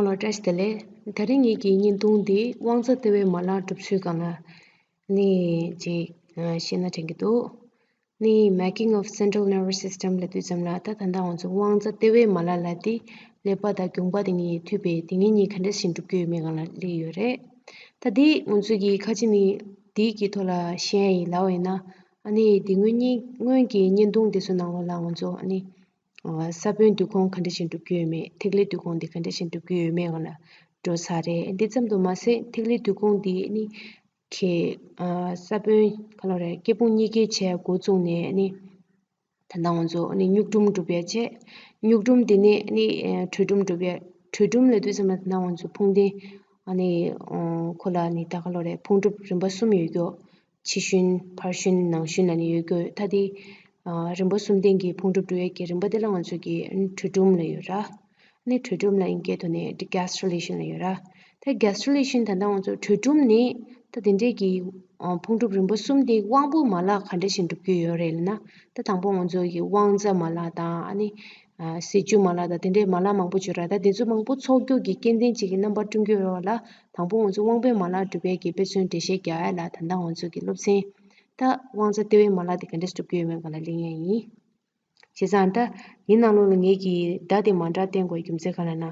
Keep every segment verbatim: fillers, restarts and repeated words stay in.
བཀྲ་ཤིས་བདེ་ལེགས། དེ་རིང་ངེད་ཀྱི་བརྙན་ཐུང་འདི་དབང་རྩ་ལྟེ་བའི་མ་ལག་གྲུབ་ཚུལ་སྒང་ལ་ནི་ཅིག་ཨ་བཤད་ན་དྲན་གྱི་འདུག་ནི་Making of Central Nervous System ལབ་དུས་ཙམ་ལ། ད་ད་ལྟ་ང་ཚོ་དབང་རྩ་ལྟེ་བའི་མ་ལག་ལབ་དེ་ཀླད་པ་དང་རྒྱུངས་པ་དེ་གཉིས་མཐུད་པའི་དེ་གཉིས་གཉིས་ག་འདྲ་ཞིག་འགྲུབ་ཀྱི་ཡོད་མེད་སྒང་ལ་སླེབས་ཡོད་རེད། ད་འདི་ང་ཚོ་གི་ཁ་ཅིག་ནི་འདི་གི་ཐོག་ལ་བཤད་ཡ་ཡིན་ལབ་པ་ཡིན་ན། ཨ་ནི་འདི་སྔོན་ཉིན་སྔོན་གྱི་བརྙན་ཐུང་དེ་ཚོ་ནང་ལོགས་ལ་ང་ཚོ་ཨ་ནི་ཨ་ས་བོན་འདུས་ཁོངས་ག་འདྲ་ཞིག་འགྲུབ་ཀྱི་ཡོད་མེད། ཐིག་ལེ་འདུས་ཁོངས་འདི་ག་འདྲ་ཞིག་འགྲུབ་ཀྱི་ཡོད་མེད་སྒང་ལ་འགྲོ་ཚར་རེད། འདི་ཙམ་དུ་མ་ཟད་ཐིག་ལེ་འདུས་ཁོངས་འདི་ཨ་ནི་ཁེ་ཨ་ས་བོན་ག་ལབ་རེད། སྐྱེ་ཕུང་གཉིས་ཀའི་ཆ་འགོ་བཙུགས་ནས་ཨ་ནི་ད་ལྟ་ང་ཚོ་ཨ་ནི་མྱུག་གྲུམ་གྲུབ་ཡ་བྱས། མྱུག་གྲུམ་དེ་ནས་ཨ་ནི་ཨ་དྲོད་གྲུམ་གྲུབ་ཡ། དྲོད་གྲུམ་ལབ་དུས་ཙམ་ལ་ད་ལྟ་ང་ཚོ་ཕུང་ལྡན་ཨ་ནི་ཨ་ཁོ་ལ་ཨ་ནི་ད་ག་ལབ་རེད། ཕུང་གྲུབ་རིམ་པ་གསུམ་ཡོད་རྒྱུ། ཕྱི་ཤུན། བར་ཤུན། ནང་ཤུན་ལབ་ནས་ཡོད་རྒྱུ། ད་དེ་ཨ་རིམ་པ་གསུམ་ལྡན་གྱི་ཕུང་གྲུབ་གྲུབ་ཡས་ཀྱི་རིམ་པ་དེ་ལ་ང་ཚོ་གིས་ཨ་ནི་དྲོད་གྲུམ་ལབ་ཡོད་ར། ཨ་ནི་དྲོད་གྲུམ་ལ་དབྱིན་སྐད་ཐོག་ནས་degastrulation ལབ་ཡོད་ར། ད་gastrulation ད་ལྟ་ང་ཚོ་དྲོད་གྲུམ་ནི་ད་དེ་འདྲས་ཀྱི་ཨ་ཕུང་གྲུབ་རིམ་པ་གསུམ་དེ་དབང་པོའི་མ་ལག་ག་འདྲ་ཞིག་འགྲུབ་ཀྱི་ཡོད་རེད་ལབ་ན། ད་དང་པོ་ང་ཚོ་གི་དབང་རྩ་མ་ལག་དང་། ཨ་ནི་ཨ་ཟས་བཅུད་མ་ལག་དང་། དེ་འདྲའི་མ་ལག་མང་པོ་ཡོད་ར། ད་དེ་ཚོ་མང་པོ་ཚོགས་རྒྱུ་གི་སྐྱེ་ལྡན་གཅིག་གི་རྣམ་པ་བསྐྲུན་གྱི་ཡོད་ར་ལ། དང་པོ་ང་ཚོ་དབང་པོའི་མ་ལག་གྲུབ་པའི་གི་དཔེ་མཚོན་འགྲེལ་བཤད་རྒྱག་ཡ་ལ། ད་ལྟ་ང་ཚོ་གི་སློབ་ཚན་ད་དབང་རྩ་ལྟེ་བའི་མ་ལག་དེ་ག་འདྲས་གྲུབ་ཀྱི་ཡོད་མེད་སྒང་ལ་གླེང་ཡ་ཡིན། བྱས་ཙང་ད་འདི་ནང་ལོགས་ལ་ངེད་ཀྱིས་བརྡ་དེ་མ་འདྲ་བསྟན་དགོས་རྒྱུ་མཚན་ག་ལབ་ན།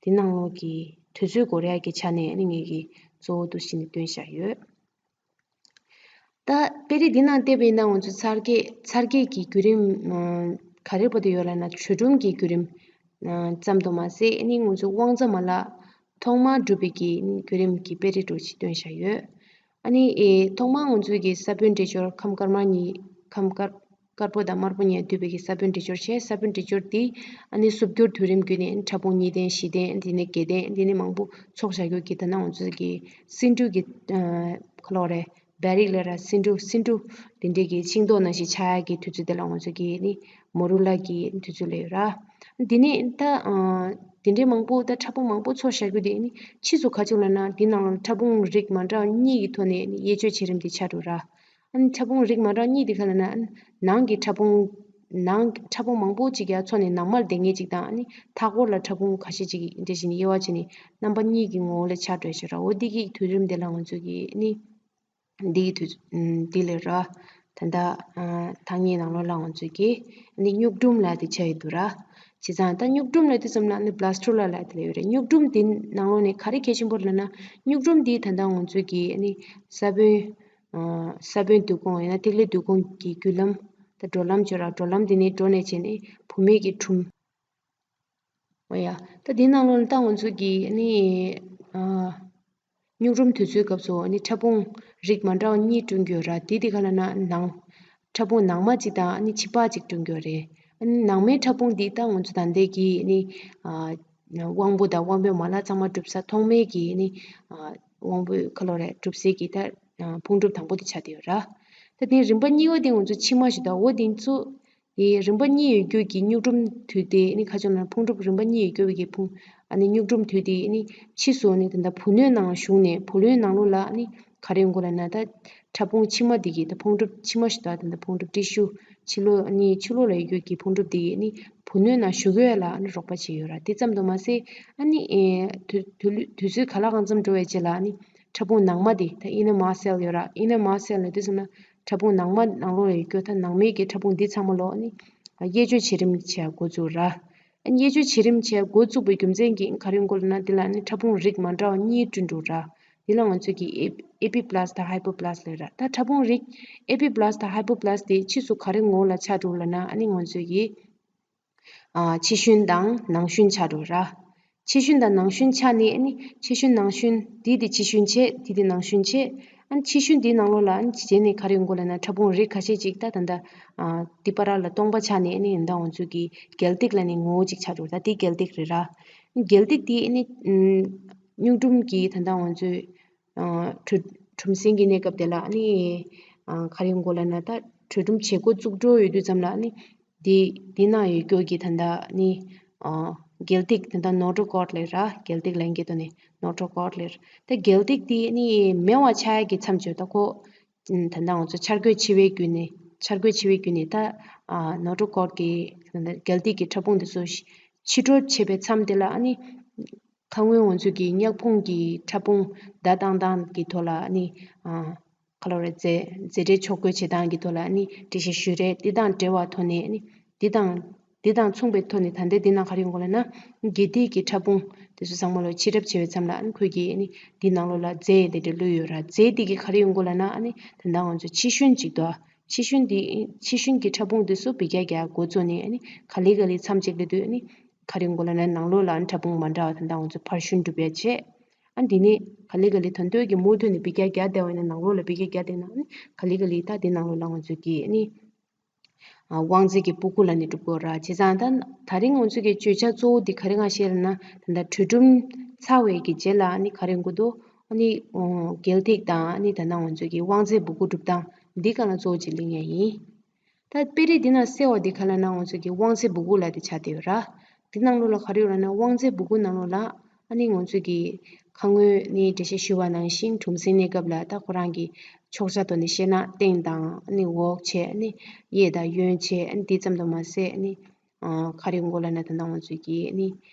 འདི་ནང་ལོགས་ཀྱི་དུས་ཚོད་འགོར་ཡ་གི་ཆ་ནས་ཨ་ནི་ངེད་ཀྱིས་གཙོ་བོ་འདུ་ཤེས་ནས་བཏོན་བཞག་ཡོད། ད་དཔེ་རིས་འདི་ནང་བལྟས་པ་ཡིན་ན་ང་ཚོ་འཚར་སྐྱེ་འཚར་སྐྱེ་གི་བརྒྱུད་རིམ་ཨ་ག་རེ་བར་དུ་ཡོད་ལབ་ན། དྲོད་གྲུམ་གྱི་བརྒྱུད་རིམ་ཨ་ཙམ་དུ་མ་ཟད་ཨ་ནི་ང་ཚོ་དབང་རྩ་མ་ལག་ཐོག་མར་གྲུབ་པའི་གི་བརྒྱུད་རིམ་གྱི་དཔེ་རིས་འདྲ་ཅིག་བཏོན་བཞག་ཡོད། ཨ་ནི་ཨེ་ཐོག་མར་ང་ཚོའི་གི་ས་བོན་འདྲེས་སྦྱོར་ཁམས་དཀར་དམར་གཉིས། ཁམས་དཀར་དཀར་པོ་དང་དམར་པོ་གཉིས་འདུས་པའི་གི་ས་བོན་འདྲེས་སྦྱོར་བྱས། ས་བོན་འདྲེས་སྦྱོར་དེ་ཨ་ནི་སུབ་འགྱུར་དུས་རིམ་བརྒྱུད་ནས་ཕྲ་ཕུང་གཉིས་ལྡན། བཞི་ལྡན། དེ་ནས་བརྒྱད་ལྡན། དེ་ནས་མང་པོ་ཚོགས་བཞག་རྒྱུ་གི་ད་ལྟ་ང་ཚོའི་གི་སེ་འབྲུ་གི་ཨ་ག་ལབ་རེད། བེ་རིག་ལབ་ར། སེ་འབྲུ། སེ་འབྲུ་དེ་འདྲའི་གི་ཤིང་ཏོག་ནང་བཞིན་ཆགས་ཡ་གི་དུས་ཚོད་དེ་ལ་ང་ཚོ་གི་ཨ་ནི་མོ་རུ་ལ་གི་དུས་ཚོད་ལབ་ཡོད་ར། དེ་ནས་ད་ཨ་དེ་འདྲའི་མང་པོ་ད་ཕྲ་ཕུང་མང་པོ་ཚོགས་བཞག་རྒྱུ་དེ་ཨ་ནི་ཕྱིས་སུ་ག་ཅིག་ལབ་ན། དེ་ནང་ལ་ཕྲ་ཕུང་རིགས་མ་འདྲ་བ་གཉིས་ཀྱི་ཐོག་ནས་ཨ་ནི་དབྱེ་གཅོད་བྱེད་རིམ་དེ་ཆགས་འགྲོ་ར། ཨ་ནི་ཕྲ་ཕུང་རིགས་མ་འདྲ་གཉིས་དེ་ག་ལབ་ན། ཨ་ནི་ནང་གི་ཕྲ་ཕུང་ནང་གི་ཕྲ་ཕུང་མང་པོ་ཅིག་ཡར་འཚོགས་ནས་ནང་མར་བསྡད་མཁན་ཅིག་དང་། ཨ་ནི་མཐའ་འཁོར་ལ་ཕྲ་ཕུང་ཁ་ཤས་ཅིག་འདྲ་བྱས་ནས་དབྱེ་བ་ཕྱེ་ནས་རྣམ་པ་གཉིས་ཀྱི་ངོ་བོ་ལ་ཆགས་འགྲོ་ཡ་ཞིག་ར། འོ་འདི་གི་བརྒྱུད་རིམ་དེ་ལ་ང་ཚོ་གི་ཨ་ནི་འདི་གི་དུས་ཨ་འདི་ལབ་ར། ད་ལྟ་ཨ་ཐ་སྙད་ནང་ལོགས་ལ་ང་ཚོ་གི་ཨ་ནི་མྱུག་གྲུམ་ལབ་དེ་ཆགས་ཡོད་འདུག་ར། བྱས་ཙང་ད་མྱུག་གྲུམ་ལབ་དུས་ཙམ་ལ་ཨ་ནི་blastula ལབ་དེ་ལབ་ཡོད་རེད། མྱུག་གྲུམ་དེ་ནང་ལོགས་ནས་ག་རེ་གལ་ཆེན་པོ་རེད་ལབ་ན། མྱུག་གྲུམ་དེ་ད་ལྟ་ང་ཚོ་གི་ཨ་ནི་ས་བོན་ཨ་ས་བོན་འདུས་ཁོངས་ཡང་ན་ཐིག་ལེ་འདུས་ཁོངས་ཀྱི་བརྒྱུད་ལམ། ད་འགྲོ་ལམ་ཅིག་ཡོད་ར། འགྲོ་ལམ་དེ་ནས་འགྲོ་ནས་བྱས་ནས་བུད་མེད་ཀྱི་གྲུམ། འོ་ཡ། ད་འདི་ནང་ལོགས་ལ་ད་ང་ཚོ་གི་ཨ་ནི་ཨ་མྱུག་གྲུམ་དུས་ཚོད་སྐབས་སུ་ཨ་ནི་ཕྲ་ཕུང་རིགས་མ་འདྲ་བ་གཉིས་བསྐྲུན་གྱི་ཡོད་ར། དེ་དེ་ག་ལབ་ན་ནང་ཕྲ་ཕུང་ནང་མ་གཅིག་དང་ཨ་ནི་ཕྱི་པགས་གཅིག་བསྐྲུན་གྱི་ཡོད་རེད། ཨ་ནི་ནང་མའི་ཕྲ་ཕུང་འདི་ད་ང་ཚོ་ད་ལྟའི་གི་ཨ་ནི་ཨ་དབང་པོ་དང་དབང་པོའི་མ་ལག་ཚང་མ་གྲུབ་ས། ཐོག་མའི་གི་ཨ་ནི་ཨ་དབང་པོའི་ག་ལབ་རེད། གྲུབ་སའི་གི་ད་ཨ་ཕུང་གྲུབ་དང་པོ་དེ་ཆགས་བསྡད་ཡོད་ར། ད་དེ་རིམ་པ་གཉིས་པ་དེ་ང་ཚོ་ཕྱི་མ་ཞིག་ད། འོ་དེ་ཚོ་དེ་རིམ་པ་གཉིས་ཡོད་རྒྱུ་གི་མྱུག་གྲུམ་དུས་དེ་ཨ་ནི་ག་ཅིག་ལབ་ན། ཕུང་གྲུབ་རིམ་པ་གཉིས་ཡོད་རྒྱུ་གི་ཕུང་ཨ་ནི་མྱུག་གྲུམ་དུས་དེ་ཨ་ནི་ཕྱིས་སུ་ཨ་ནི་ད་ལྟ་བུ་སྣོད་ནང་ཞུགས་ནས། བུ་སྣོད་ནང་ལོགས་ལ་ཨ་ནི་ག་རེ་ཡོང་གི་ལབ་ན། ད་ཕྲ་ཕུང་ཕྱི་མ་དེ་གི་ད་ཕུང་གྲུབ་ཕྱི་མ་ཞིག་ད། ད་ལྟ་ཕུང་གྲུབ་ཊི་ཤུ་ཕྱི་ལོགས་ཨ་ནི་ཕྱི་ལོགས་ལ་ཡོད་རྒྱུ་གི་ཕུང་གྲུབ་དེ་ཨ་ནི་བུ་སྣོད་ནང་ཞུགས་ཡས་ལ་ཨ་ནི་རོགས་པ་བྱས་ཡོད་ར། དེ་ཙམ་དུ་མ་ཟད་ཨ་ནི་ཨེ་དུས་དུས་དུས་ཚོད་ག་ལ་གང་འཚམ་འགྲོ་བའི་རྗེས་ལ་ཨ་ནི་ཕྲ་ཕུང་ནང་མ་དེ། ད་inner mast cell ཡོད་ར། inner mast cell ལབ་དུས་ཙམ་ལ་ཕྲ་ཕུང་ནང་མ་ནང་ལོགས་ལ་ཡོད་རྒྱུ། ད་ནང་མའི་གི་ཕྲ་ཕུང་འདི་ཚང་མ་ལོགས་ཨ་ནི་དབྱེ་གཅོད་བྱེད་རིམ་བྱེད་འགོ་བཙུགས་ར། ཨ་ནི་དབྱེ་གཅོད་བྱེད་རིམ་བྱེད་འགོ་བཙུགས་པའི་རྒྱུ་མཚན་གྱིས་ག་རེ་ཡོང་གི་ལབ་ན། འདི་ལ་ཨ་ནི་ཕྲ་ཕུང་རིགས་མ་འདྲ་བ་གཉིས་བསྐྲུན་འགྲོ་ར། འདི་ལ་ང་ཚོས་ཀྱི་ཨེ་ཨེ་པི་པི་ལ་སི་དང་ཧའི་པོ་པི་ལ་སི་ལབ་ར། ད་ཕྲ་ཕུང་རིགས་ཨེ་པི་པི་ལ་སི་དང་ཧའི་པོ་པི་ལ་སི་དེ་ཕྱིས་སུ་ག་རེ་ངོ་བོ་ལ་ཆགས་འགྲོ་ལབ་ན། ཨ་ནི་ང་ཚོས་ཀྱི་ཨ་ཕྱི་ཤུན་དང་ནང་ཤུན་ཆགས་འགྲོ་ར། ཕྱི་ཤུན་དང་ནང་ཤུན་ཆགས་ནས་ཨ་ནི་ཕྱི་ཤུན་ནང་ཤུན། དེ་དེ་ཕྱི་ཤུན་བྱས། དེ་དེ་ནང་ཤུན་བྱས། ཨ་ནི་ཕྱི་ཤུན་དེའི་ནང་ལོགས་ལ་ཨ་ནི་རྗེས་ནས་ག་རེ་ཡོང་གི་ལབ་ན། ཕྲ་ཕུང་རིགས་ཁ་ཤས་ཅིག་ད་ད་ལྟ་ཨ་དེ་བར་ལ་སྟོང་པ་ཆགས་ནས་ཨ་ནི་ད་ང་ཚོས་ཀྱི་སྒལ་ཏིག་ལབ་ནས་ངོ་བོ་ཅིག་ཆགས་འགྲོ། ད་དེ་སྒལ་ཏིག་རེད་ར། སྒལ་ཏིག་དེ་ཨ་ནི་ཨམ་མྱུག་གྲུམ་གྱི་ད་ལྟ་ང་ཚོས་ཨ་དྲོད་གྲུམ་སྲིན་གྱི་གནས་སྐབས་དེ་ལ་ཨ་ནི་ཨ་ག་རེ་ཡོང་གི་ལབ་ན། ད་དྲོད་གྲུམ་བྱེད་འགོ་བཙུགས་འགྲོ་ཡོད་དུས་ཙམ་ལ་ཨ་ནི་དེ་དེ་ན་ཡོད་རྒྱུ་གི་ད་ལྟ་ནི་ཨ་སྒལ་ཏིག་ད་ལྟ་notochord ལབ་ར། སྒལ་ཏིག་ལབ་མཁན་དེ་ནི་notochord ལབ་ར། ད་སྒལ་ཏིག་དེ་ནི་མེད་པ་ཆགས་ཡ་གི་མཚམས་ཅིག་ད་ཁོ་ད་ལྟ་ང་ཚོ་འཆར་འགོད་བྱེད་པའི་བརྒྱུད་ནས། འཆར་འགོད་བྱེད་པའི་བརྒྱུད་ནས་ད་ཨ་notochord གི་ད་ལྟ་སྒལ་ཏིག་གི་ཕྲ་ཕུང་དེ་ཚོ་ཕྱི་དྲོ་བྱེད་པའི་མཚམས་དེ་ལ་ཨ་ནི་ ཁ་སྔོན་ང་ཚོས་ཀྱི་མྱག་ཕུང་གི་ཕྲ་ཕུང་བརྡ་བཏང་སྟངས་ཀྱི་ཐོག་ལ་ནི་ཨ་ག་ལབ་རེད། རྫས་རྫས་འབྲས་འཇོག་རྒོལ་བྱེད་སྟངས་ཀྱི་ཐོག་ལ་ནི་འགྲེལ་བཤད་ཞུས་རེད། འདི་དང་འབྲེལ་བ་ཐོག་ནས་ནི་འདི་དང་འདི་དང་མཚུངས་པའི་ཐོག་ནས། ད་ལྟའི་འདི་ནང་ག་རེ་ཡོང་གི་ལབ་ན། དགེ་སྡིག་གི་ཕྲ་ཕུང་དེ་ཚོ་ཚང་མ་ལོ་ཕྱི་རབས་བྱེད་པའི་མཚམས་ལ་ནི་ཁོས་ཀྱིས་ནི་འདི་ནང་ལོགས་ལ་རྫས་དེ་འདྲ་བླུགས་ཡོད་ར། རྫས་དེ་གིས་ག་རེ་ཡོང་གི་ལབ་ན། ཨ་ནི་ད་ལྟ་ང་ཚོ་ཕྱི་ཤུན་ཅིག་འདུག་ཕྱི་ཤུན་འདི་ཕྱི་ཤུན་གྱི་ཕྲ་ཕུང་འདི་ཚོ་འབུད་རྒྱག་རྒྱག་འགོ་བཙུགས་ནས། ཨ་ནི་ག་ལེ་ག་ལེ་མཚམས་གཅིག་སླེབས་དུས་ཨ་ནི་ག་རེ་ཡོང་གི་ལབ་ན། ནང་ལོགས་ལ་ཨ་ནི་ཕྲ་ཕུང་མ་འདྲ་བ་ད་ལྟ་ང་ཚོ་བར་ཤུན་གྲུབ་ཡ་བྱས། ཨ་འདི་ནས་ག་ལེ་ག་ལེ་ད་ལྟོས་ཀྱི་མུ་མཐུད་ནས་འབུད་རྒྱག་རྒྱག་བསྡད་པ་ཡིན་ན། ནང་ལོགས་ལ་འབུད་རྒྱག་རྒྱག་བསྡད་ན། ཨ་ནི་ག་ལེ་ག་ལེ་ད་འདི་ནང་ལོགས་ལ་ང་ཚོས་ཀྱིས་ཨ་ནི་ཨ་དབང་རྫས་ཀྱི་སྤུ་གུ་ལབ་ནས་གྲུབ་ཀྱི་ཡོད་ར། བྱས་ཙང་ད་ད་རིང་ང་ཚོས་ཀྱི་བརྗོད་བྱ་གཙོ་བོ་འདི་ག་རེ་ང་བཤད་ལབ་ན། ད་ལྟ་གྲོས་སྒྲུབ་ཚར་བའི་གི་རྗེས་ལ་ཨ་ནི་ག་རེ་ཡོང་གི་འདུག་ཨ་ནི་ཨོ་སྒལ་ཐིག་དང་། ཨ་ནི་ད་ལྟ་ང་ཚོས་ཀྱི་དབང་རྫས་སྦུ་གུ་གྲུབ་སྟངས་འདི་སྒང་ལ་གཙོ་བོ་གཅིག་གླེང་ཡ་ཡིན། ད་དཔེ་རིས་འདི་ནང་གསལ་བ་འདི་ག་ལབ་ན། ང་ཚོས་ཀྱི་དབང་རྫས་སྦུ་གུ་ལབ་དེ་ཆགས་བསྡད་ཡོད་ར། འདི་ནང་ལོགས་ལ་ག་རེ་ཡོད་ལབ་ན། དབང་རྫས་སྦུ་གུ་ནང་ལོགས་ལ་ཨ་ནི་ང་ཚོས་ཀྱི་ཁ་སྔོན་ནས་འགྲེལ་བཤད་ཞུས་པ་ནང་བཞིན། གྲུམ་སྲིན་གནས་སྐབས་ལ་ད་ཁོ་རང་གི་ཕྱོགས་ཆ་ཐོག་ནས་བཤད་ན་སྟེང་དང་། ཨ་ནི་འོག་བྱས། ཨ་ནི་གཡས་དང་གཡོན་བྱས། ཨ་ནི་འདི་ཙམ་དུ་མ་ཟད། ཨ་ནི་ཨ་ག་རེ་ཡོང་གི་ལབ་ན། ད་ལྟ་ང་ཚོས་ཀྱི་ཨ་ནི་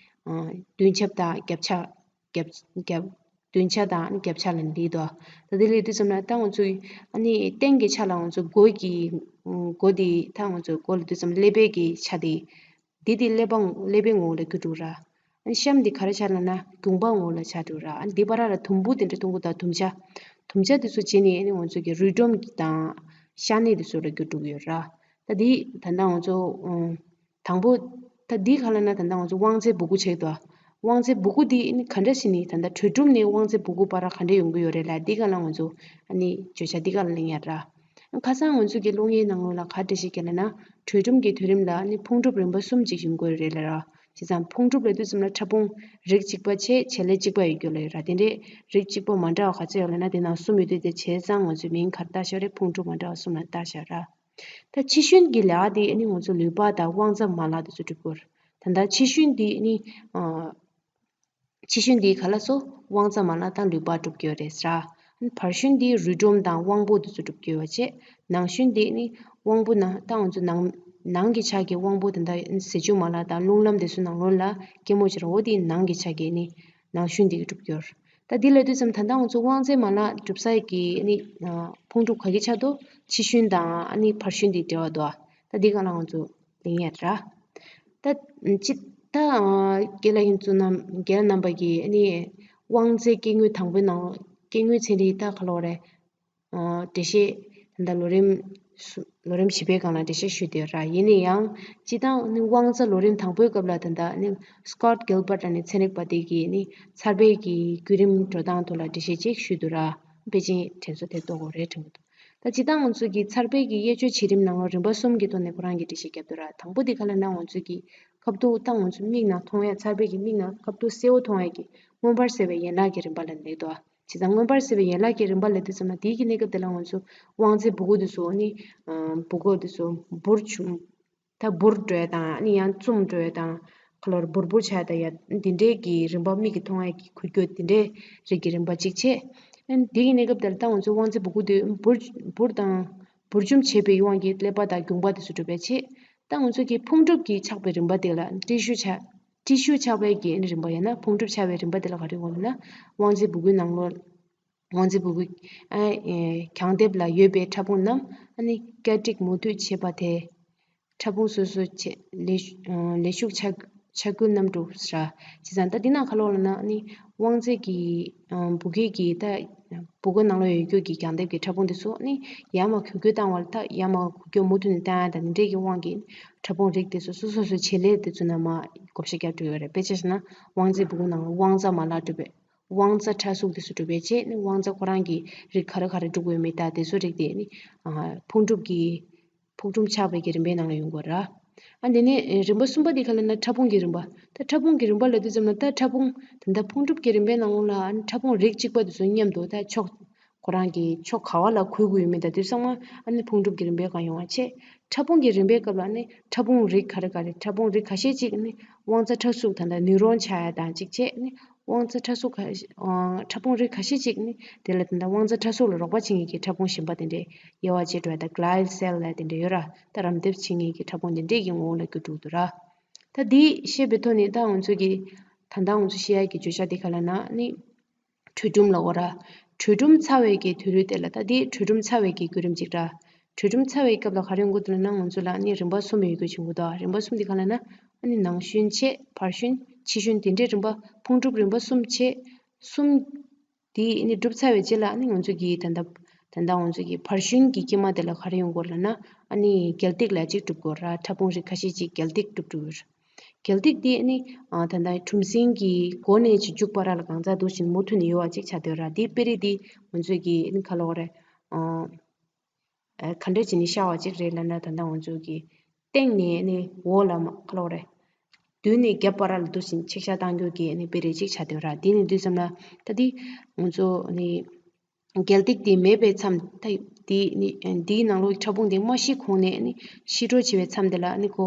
ཨ་མདུན་ཆ་དང་རྒྱབ་ཆ། རྒྱབ་རྒྱབ་མདུན་ཆ་དང་ཨ་ནི་རྒྱབ་ཆ་ལ་སླེབས་འདུག་ད་འདི་སླེབས་དུས་ཙམ་ལ་ད་ང་ཚོས་ཨ་ནི་སྟེང་གི་ཆ་ལ་ང་ཚོ་མགོ་གི་མགོ་འདི་ད་ང་ཚོ་མགོ་ལ་དུས་ཙམ་ཀླད་པའི་གི་ཆ་དེ། འདི་དེ་ཀླད་པ་ཀླད་པའི་ངོ་བོ་ལ་གྱུར་འགྲོ་ར། ཨ་ནི་གཤམ་འདི་ག་རེ་ཆགས་ལབ་ན། དགུང་པ་ངོ་བོ་ལ་ཆགས་འགྲོ་ར། ཨ་ནི་འདི་བར་ལ་དུམ་བུ་དེ་འདྲ་མཐོང་གི་འདུག་དུམ་ཆ། དུམ་ཆ་དེ་ཚོ་བྱས་ནས་ཨ་ནི་ང་ཚོ་གི་རུས་སྒྲོམ་དང་ཤ་གནད་དེ་ཚོ་ལ་གྱུར་འགྲོ་གི་ཡོད་ར། ད་འདི་ད་ལྟ་ང་ཚོ་ཨ་དང་པོ་ད་འདི་ག་ལབ་ན། ད་ལྟ་ང་ཚོ་དབང་རྫས་སྦུ་གུ་ཆགས་འདུག་དབང་རྫས་སྦུ་གུ་འདི་ཨ་ནི་ག་འདྲ་ཞིག་ནི། ད་ལྟ་གྲོས་སྒྲུབ་ནས་དབང་རྫས་སྦུ་གུ་བར་ག་འདྲ་ཡོང་གི་ཡོད་རེད་ལབ། འདི་ག་ལ་ང་ཚོ་ཨ་ནི་བརྗོད་བྱ་འདི་ག་ལ་གླེང་ཡ་ར། ཁ་སང་ང་ཚོས་ཀྱི་སློབ་གཉེར་ནང་ལོགས་ལ་ག་འདྲ་ཞིག་བཀོད་ལབ་ན། གྲོས་སྒྲུབ་ཀྱི་དུས་རིམ་ལ་ནི་ཕུང་གྲུབ་རིམ་པ་གསུམ་ཅིག་ཡོང་གི་ཡོད་རེད་ལབ་ར། བྱས་ཙང་ཕུང་གྲུབ་ལབ་དུས་ཙམ་ལ་ཕྲ་ཕུང་རིགས་གཅིག་པ་བྱས། བྱེད་ལས་གཅིག་པ་ཡོད་རྒྱུ་ལ་ཡོད་ར། དེ་འདྲའི་རིགས་གཅིག་པ་མ་འདྲ་བ་ག་ཚོད་ཡོད་ལབ་ན། དེ་ནང་གསུམ་ཡོད་དུས། དེ་བྱས་ཙང་ང་ཚོས་མིང་ག་རེ་བཏགས་བཞག་རེད། ཕུང་གྲུབ་མ་འདྲ་བ་གསུམ་ལ་བཏགས་བཞག་ར། ད་ཕྱི་ཤུན་གྱི་ལས་དེ་ཨ་ནི་ང་ཚོ་ལུས་པ་དང་དབང་རྩ་མ་ལག་དེ་ཚོ་གྲུབ་ཀྱི་ཡོད་རེད། ད་ལྟ་ཕྱི་ཤུན་དེ་ཨ་ནི་ཨ་ཕྱི་ཤུན་དེ་ག་ལ་སོ་དབང་རྩ་མ་ལག་དང་ལུས་པ་གྲུབ་ཀྱི་ཡོད་རེད་ཟེར། ཨ་ནི་བར་ཤུན་དེ་རུས་སྒྲོམ་དང་དབང་པོ་དེ་ཚོ་གྲུབ་ཀྱི་ཡོད་པ་བྱས། ནང་ཤུན་དེ་ཨ་ནི་དབང་པོ་ནང་། ད་ང་ཚོ་ནང་ནང་གི་ཆ་གི་དབང་པོ་དེ་འདྲ། ཟས་བཅུད་མ་ལག་དང་རླུང་ལམ་དེ་ཚོ་ནང་ལོགས་ལ་སྐྱེད་མོས་བྱེད་ར། འོ་དེ་ནང་གི་ཆ་གི་ཨ་ནི་ནང་ཤུན་དེ་གི་གྲུབ་ཀྱི་ཡོད་རེད། ད་འདི་ལབ་དུས་ཙམ། ད་ལྟ་ང་ཚོ་དབང་རྩའི་མ་ལག་གྲུབ་ས་གི་ཨ་ནི་ཨ་ཕུང་གྲུབ་ག་གི་ཆགས་འདུག་ཕྱི་ཤུན་དང་ཨ་ནི་བར་ཤུན་དེ་འབྲེལ་བ་འདུག་ད་འདི་སྒང་ལ་ང་ཚོ་གླེང་ཡ་ར། ད་ཅི་ད་ཨ་རྒན་ལགས་ཁྱེད་ཚོ་རྣམ་རྒན་ལགས་རྣམ་པ་གིས་ཨ་ནི་དབང་རྩའི་སྐྱེ་དངོས་དང་པོའི་ནང་། སྐྱེ་དངོས་ཚན་རིག་ད་ག་ལབ་རེད། ཨ་འགྲེལ་བཤད་ད་ལྟ་ལོ་རིམ་གསུ་ལོ་རིམ་བཞི་པའི་སྒང་ལ་འགྲེལ་བཤད་ཞུས་བསྡད་ཡོད་ར། ཡིན་ན་ཡང་སྤྱིར་བཏང་ནི་དབང་རྩ་ལོ་རིམ་དང་པོའི་སྐབས་ལ། ད་ལྟ་ནི་Scott Gilbert ལབ་ནས་ཚན་རིག་པ་དེ་གིས་ནི་འཚར་བའི་གི་བརྒྱུད་རིམ་འགྲོ་སྟངས་ཐོག་ལ་འགྲེལ་བཤད་ཅིག་ཞུས་འདུག་ར། ཕལ་ཆེར་དྲན་གསོ་དེ་ཏོག་ཙམ་རེད་དྲན་གྱི་འདུག་ད་སྤྱིར་བཏང་ང་ཚོ་གི་འཚར་བའི་གི་དབྱེ་གཅོད་བྱེད་རིམ་ནང་ལ་རིམ་པ་གསུམ་གྱི་ཐོག་ནས་ཁོ་རང་གིས་འགྲེལ་བཤད་བརྒྱབ་འདུག་ར། དང་པོ་དེ་ག་ལབ་ན། ང་ཚོ་གི་ཁ་ཐུག་ད་ང་ཚོ་མིག་ནང་མཐོང་ཡ། འཚར་བའི་གི་མིག་ནང་ཁ་ཐུག་གསལ་བོ་མཐོང་ཡ་གི་མངོན་པར་གསལ་བའི་ཡན་ལག་གི་རིམ་པ་ལ་སླེབས་འདུག་བྱས་ཙང་མངོན་པར་གསལ་བའི་ཡན་ལག་གི་རིམ་པ་ལབ་དུས་ཙམ་ལ། དེའི་གི་གནས་སྐབས་དེ་ལ་ང་ཚོ་དབང་རྩའི་སྦུ་གུ་དེ་ཚོ་ནི་ཨ་སྦུ་གུ་དེ་ཚོ་འབུར་བྱུང་། ད་འབུར་འགྲོ་ཡ་དང་། ཨ་ནི་ཡང་བཙུམ་འགྲོ་ཡ་དང་། ག་ལབ་རེད། འབུར་འབུར་ཆགས་ཡ་དང་ཡ། འདི་འདྲའི་གི་རིམ་པ། མིག་གིས་མཐོང་ཡ་གི་འགུལ་སྐྱོད་འདི་འདྲའི་རིགས་ཀྱི་རིམ་པ་གཅིག་བྱས། ཨ་ནི་དེ་གི་གནས་སྐབས་དེ་ལ་ད་ང་ཚོའི་དབང་རྩའི་སྦུ་གུ་དེ་འབུར་འབུར་དང་འབུར་འཇོམས་བྱེད་པའི་དབང་གིས་ཀླད་པ་དང་རྒྱུངས་པ་དེ་ཚོ་གྲུབ་པ་བྱས། ད་ང་ཚོ་གི་ཕུང་གྲུབ་ཀྱི་ཆགས་པའི་རིམ་པ་དེ་ལ་ཏྲི་ཤུ་ཆགས། ཏྲི་ཤུ་ཆགས་པའི་གི་རིམ་པ། ཡང་ན་ཕུང་གྲུབ་ཆགས་པའི་རིམ་པ་དེ་ལ་ག་རེ་ཡོང་ལབ་ན། དབང་རྩའི་སྦུ་གུའི་ནང་ལོགས། དབང་རྩའི་སྦུ་གུ་ཨ་ཨེ་གྱང་ལྡེབས་ལ་ཡོད་པའི་ཕྲ་ཕུང་རྣམས། ཨ་ནི་ཀ་ཊིག་མུ་མཐུད་བྱེད་པ་དེ། ཕྲ་ཕུང་སོ་སོ་བྱེད་ལས་ཨ་ལས་ཞུགས་ཆ་ཆ་འགུལ་རྣམ་གྲུབ་ཟེར། བྱས་ཙང་ད་འདི་ནང་ག་ལབ་ལབ་ན། ཨ་ནི་དབང་རྩའི་གི་ཨ་སྦུ་གུའི་གི་ད་སྦུ་གུ་ནང་ལ་ཡོད་རྒྱུ་གི་གྱང་ལྡེབས་ཀྱི་ཕྲ་ཕུང་དེ་ཚོ་ནི་ཡར་མར་འགུལ་སྐྱོད་བཏང་བ་ལ། ད་ཡར་མར་འགུལ་སྐྱོད་མུ་མཐུད་ནས་བཏང་ཡ་དང་འདི་འདྲའི་གི་དབང་གིས་ཕྲ་ཕུང་རིགས་དེ་ཚོ་སོ་སོ་སོ་བྱེད་ལས་དེ་ཚོ་ནང་མར་བགོ་བཤའ་རྒྱག་འགྲོ་ཡོད་རེད། དཔེ་ཆ་བཞག་ན་དབང་རྩའི་སྦུ་གུ་ནང་ལ་དབང་རྩ་མ་ལག་གྲུབ་པའི། དབང་རྩ་ཕྲ་གཟུགས་དེ་ཚོ་གྲུབ་པའི་རྗེས་ནི་དབང་རྩ་ཁོ་རང་གི་རིགས་ག་རེ་ག་རེ་འགྲུབ་དགོས་མེད། ད་དེ་ཚོ་རིགས་དེ་ནི་ཨ་ཕུང་གྲུབ་ཀྱི་ཕུང་གྲུབ་ཆགས་པའི་གི་རིམ་པའི་ནང་ལ་ཡོང་དགོས་ར། ཨ་དེ་ནས་རིམ་པ་གསུམ་པ་དེ་ག་ལབ་ན་ཕྲ་ཕུང་གི་རིམ་པ། ད་ཕྲ་ཕུང་གི་རིམ་པ་ལབ་དུས་ཙམ་ལ། ད་ཕྲ་ཕུང་ད་ལྟ་ཕུང་གྲུབ་ཀྱི་རིམ་པའི་ནང་ལོགས་ལ་ཨ་ནི་ཕྲ་ཕུང་རིགས་གཅིག་པ་དེ་ཚོ་མཉམ་དུ་ད་ཕྱོགས་ཁོ་རང་གི་ཕྱོགས་ག་བ་ལ་འགུལ་དགོས་ཡོད་མེད། ད་དེ་ཚང་མ་ཨ་ནི་ཕུང་གྲུབ་ཀྱི་རིམ་པའི་སྒང་ཡོང་བ་བྱས། ཕྲ་ཕུང་གི་རིམ་པའི་སྐབས་ལ་ནི་ཕྲ་ཕུང་རིགས་ག་རེ་ག་རེ། ཕྲ་ཕུང་རིགས་ཁ་ཤས་ཅིག་ནི་དབང་རྩ་ཕྲ་གཟུགས་ད་ལྟ་ནུས་རོང་ཆགས་ཡ་དང་གཅིག་བྱས་ནི། དབང་རྩ་ཕྲ་གཟུགས་ཁ་ཨ་ཕྲ་ཕུང་རིགས་ཁ་ཤས་ཅིག་ནི་དེ་ལ་ད་ལྟ་དབང་རྩ་ཕྲ་གཟུགས་ལ་རོགས་པ་བྱེད་མཁན་གྱི་ཕྲ་ཕུང་གཞན་པ་དེ་འདྲའི་དབྱེ་བ་ཕྱེ་འགྲོ་ཡ། ད་གླ་ཡལ་སེལ་ལབ་དེ་འདྲ་ཡོད་ར། ད་རམ་འདེགས་བྱེད་མཁན་གྱི་ཕྲ་ཕུང་དེ་འདྲའི་གི་ངོ་བོ་ལ་གྱུར་འགྲོ་གི་འདུག་ར། ད་འདི་ཤེས་པའི་ཐོག་ནས་ད་ང་ཚོ་གི་ ད་ལྟ་ང་ཚོ་བཤད་ཡག་གི་བརྗོད་བྱ་དེ་ག་ལབ་ན་ཨ་ནི། གྲོས་འབུམ་ལབ་དགོས་ར། གྲོས་འབུམ་ཚར་བའི་གི་དུས་རབས་དེ་ལ་ད་དེ་གྲོས་འབུམ་ཚར་བའི་གི་བརྒྱུད་རིམ་ཅིག་ར། གྲོས་འབུམ་ཚར་བའི་སྐབས་ལ་ག་རེ་ཡོང་གི་འདུག་ལབ་ན། ང་ཚོ་ལ་ཨ་ནི་རིམ་པ་གསུམ་ཡོད་རྒྱུ་བྱུང་གི་འདུག་རིམ་པ་གསུམ་དེ་ག་ལབ་ན། ཨ་ནི་ནང་ཤུན་བྱས། བར་ཤུན། ཕྱི་ཤུན། དེ་འདྲའི་རིམ་པ་ཕུང་གྲུབ་རིམ་པ་གསུམ་བྱས། གསུམ་དེ་ཨ་ནི་གྲུབ་ཚར་བའི་རྗེས་ལ་ཨ་ནི་ང་ཚོ་གི་ད་ལྟ་ད་ལྟ་ང་ཚོ་གི་བར་ཤུན་གྱི་དཀྱིལ་མ་དེ་ལ་ག་རེ་ཡོང་གི་ཡོད་ལབ་ན། ཨ་ནི་རྒྱལ་སྟེགས་ལབ་ཅིག་གྲུབ་ཀྱི་ཡོད་ར། ཕྲ་ཕུང་རིགས་ཁ་ཤས་ཅིག་རྒྱལ་སྟེགས་གྲུབ་གྲུབ་ཡོད་ར། རྒྱལ་སྟེགས་དེ་ཨ་ནི་ཨ་ད་ལྟ་གྲུམ་ཟིང་གི་མགོ་ནས་ཅིག་མཇུག་བར་ལ་གང་ཟག་འདུག་བཞིན་མུ་མཐུད་ནས་ཡོད་པ་ཅིག་ཆགས་བསྡད་ཡོད་ར། དེ་དཔེ་རིས་དེ་ང་ཚོས་ཀྱི་ཨ་ནི་ག་ལབ་དགོས་རེད། ཨ་ག་འདྲ་བྱས་ནས་ཤར་བ་ཅིག་རེད་ལབ་ན། ད་ལྟ་ང་ཚོས་ཀྱི་སྟེང་ནས་ཨ་ནི་འོག་ལ་མ་ག་ལབ་དགོས་རེད། མདུན་ནས་རྒྱབ་བར་ལ་འདུག་བཞིན་ཆེག་ཤར་བཏང་རྒྱུ་གི་ཨ་ནི་དཔེ་རིས་ཅིག་ཆགས་བསྡད་ཡོད་ར། དེ་ནས་དུས་ཙམ་ལ་ད་དེ་ང་ཚོ་ཨ་ནི་རྒྱལ་སྟེགས་དེ་མེད་པའི་མཚམས། ད་དེ་ནི་འདིའི་ནང་ལོགས་ཕྲ་ཕུང་དེ་མ་ཤི་གོང་ནས་ནི་ཕྱི་དྲོ་བྱེད་པའི་མཚམས་དེ་ལ་ནི་ཁོ་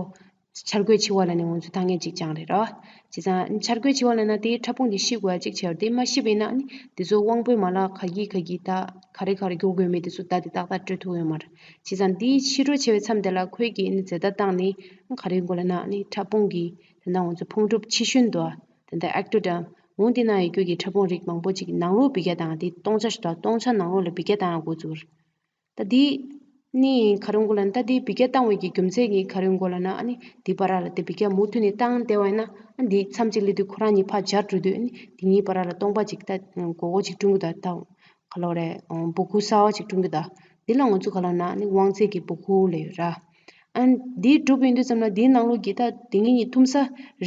འཆར་འགོད་བྱེད་པ་ལ་ནི་ང་ཚོ་ཐ་སྙད་ཅིག་སྦྱངས་རེད་ར། བྱས་ཙང་འཆར་འགོད་བྱེད་པ་ལ་ན་དེའི་ཕྲ་ཕུང་དེ་ཤི་དགོས་ཡ་ཅིག་བྱས་པ་རེད། དེ་མ་ཤི་བས་ན་ནི་དེ་ཚོ་དབང་པོའི་མ་ལག་ག་གི་ག་གི་ད་ག་རེ་ག་རེ་འགྱོ་དགོས་མེད་དེ་ཚོ་ད་དེ་ཏག་ཏག་སྤྲོད་ཐུབ་ཡོད་མ་རེད། བྱས་ཙང་དེའི་ཕྱི་དྲོ་བྱེད་པའི་མཚམས་དེ་ལ་ཁོས་ཀྱིས་ནི་རྫས་བརྡ་བཏང་ནི་ག་རེ་དགོས་ལབ་ན་ནི་ཕྲ་ཕུང་གི་དེ་ན་ང་ཚོ་ཕུང་གྲུབ་ཕྱི་ཤུན་དུ་དེ་འདྲ་ཨེག་ཊོ་ཌརམ། འོ་དེ་ན་ཡོད་རྒྱུ་གི་ཕྲ་ཕུང་རིགས་མང་པོ་ཅིག་ནང་ལོགས་འབུད་རྒྱག་བཏང་། དེ་སྟོང་ཆ་ཞིག་དང་སྟོང་ཆ་ནང་ལོགས་ལ་འབུད་རྒྱག་བཏང་ཡ་འགོ་བཙུགས། ད་དེ་ནི་ག་རེ་འགོ་ལབ་ན། ད་དེ་འབུད་རྒྱག་བཏང་བའི་གི་རྒྱུ་མཚན་གྱིས་ག་རེ་འགོ་ལབ་ན། ཨ་ནི་དེ་བར་ལ་དེ་འབུད་རྒྱག་མུ་མཐུད་ནས་བཏང་བསྡད་པ་ཡིན་ན། ཨ་ནི་དེ་མཚམས་གཅིག་སླེབས་དུས་ཁོ་རང་གཉིས་ཕར་འབྱར་འགྲོ་དུས། ཨ་ནི་དེ་གཉིས་བར་ལ་སྟོང་པ་ཅིག་ད་སྒོར་སྒོར་ཅིག་བསྐྲུན་གྱི་འདུག་ད་ག་ལབ་དགོས་རེད། སྦུ་གུ་གསར་པ་ཅིག་བསྐྲུན་གྱི་འདུག་དེ་ལ་ང་ཚོ་ག་ལབ་ན་ཨ་ནི་དབང་རྫས་ཀྱི་སྦུ་གུ་ལབ་ཡོད་ར། ཨ་ནི་འདི་གྲུབ་ཡོང་དུས་ཙམ་ལ་འདིའི་ནང་ལོགས་ཀྱི་ད་དེ་གཉིས་གཉིས་ཐུམ་ས་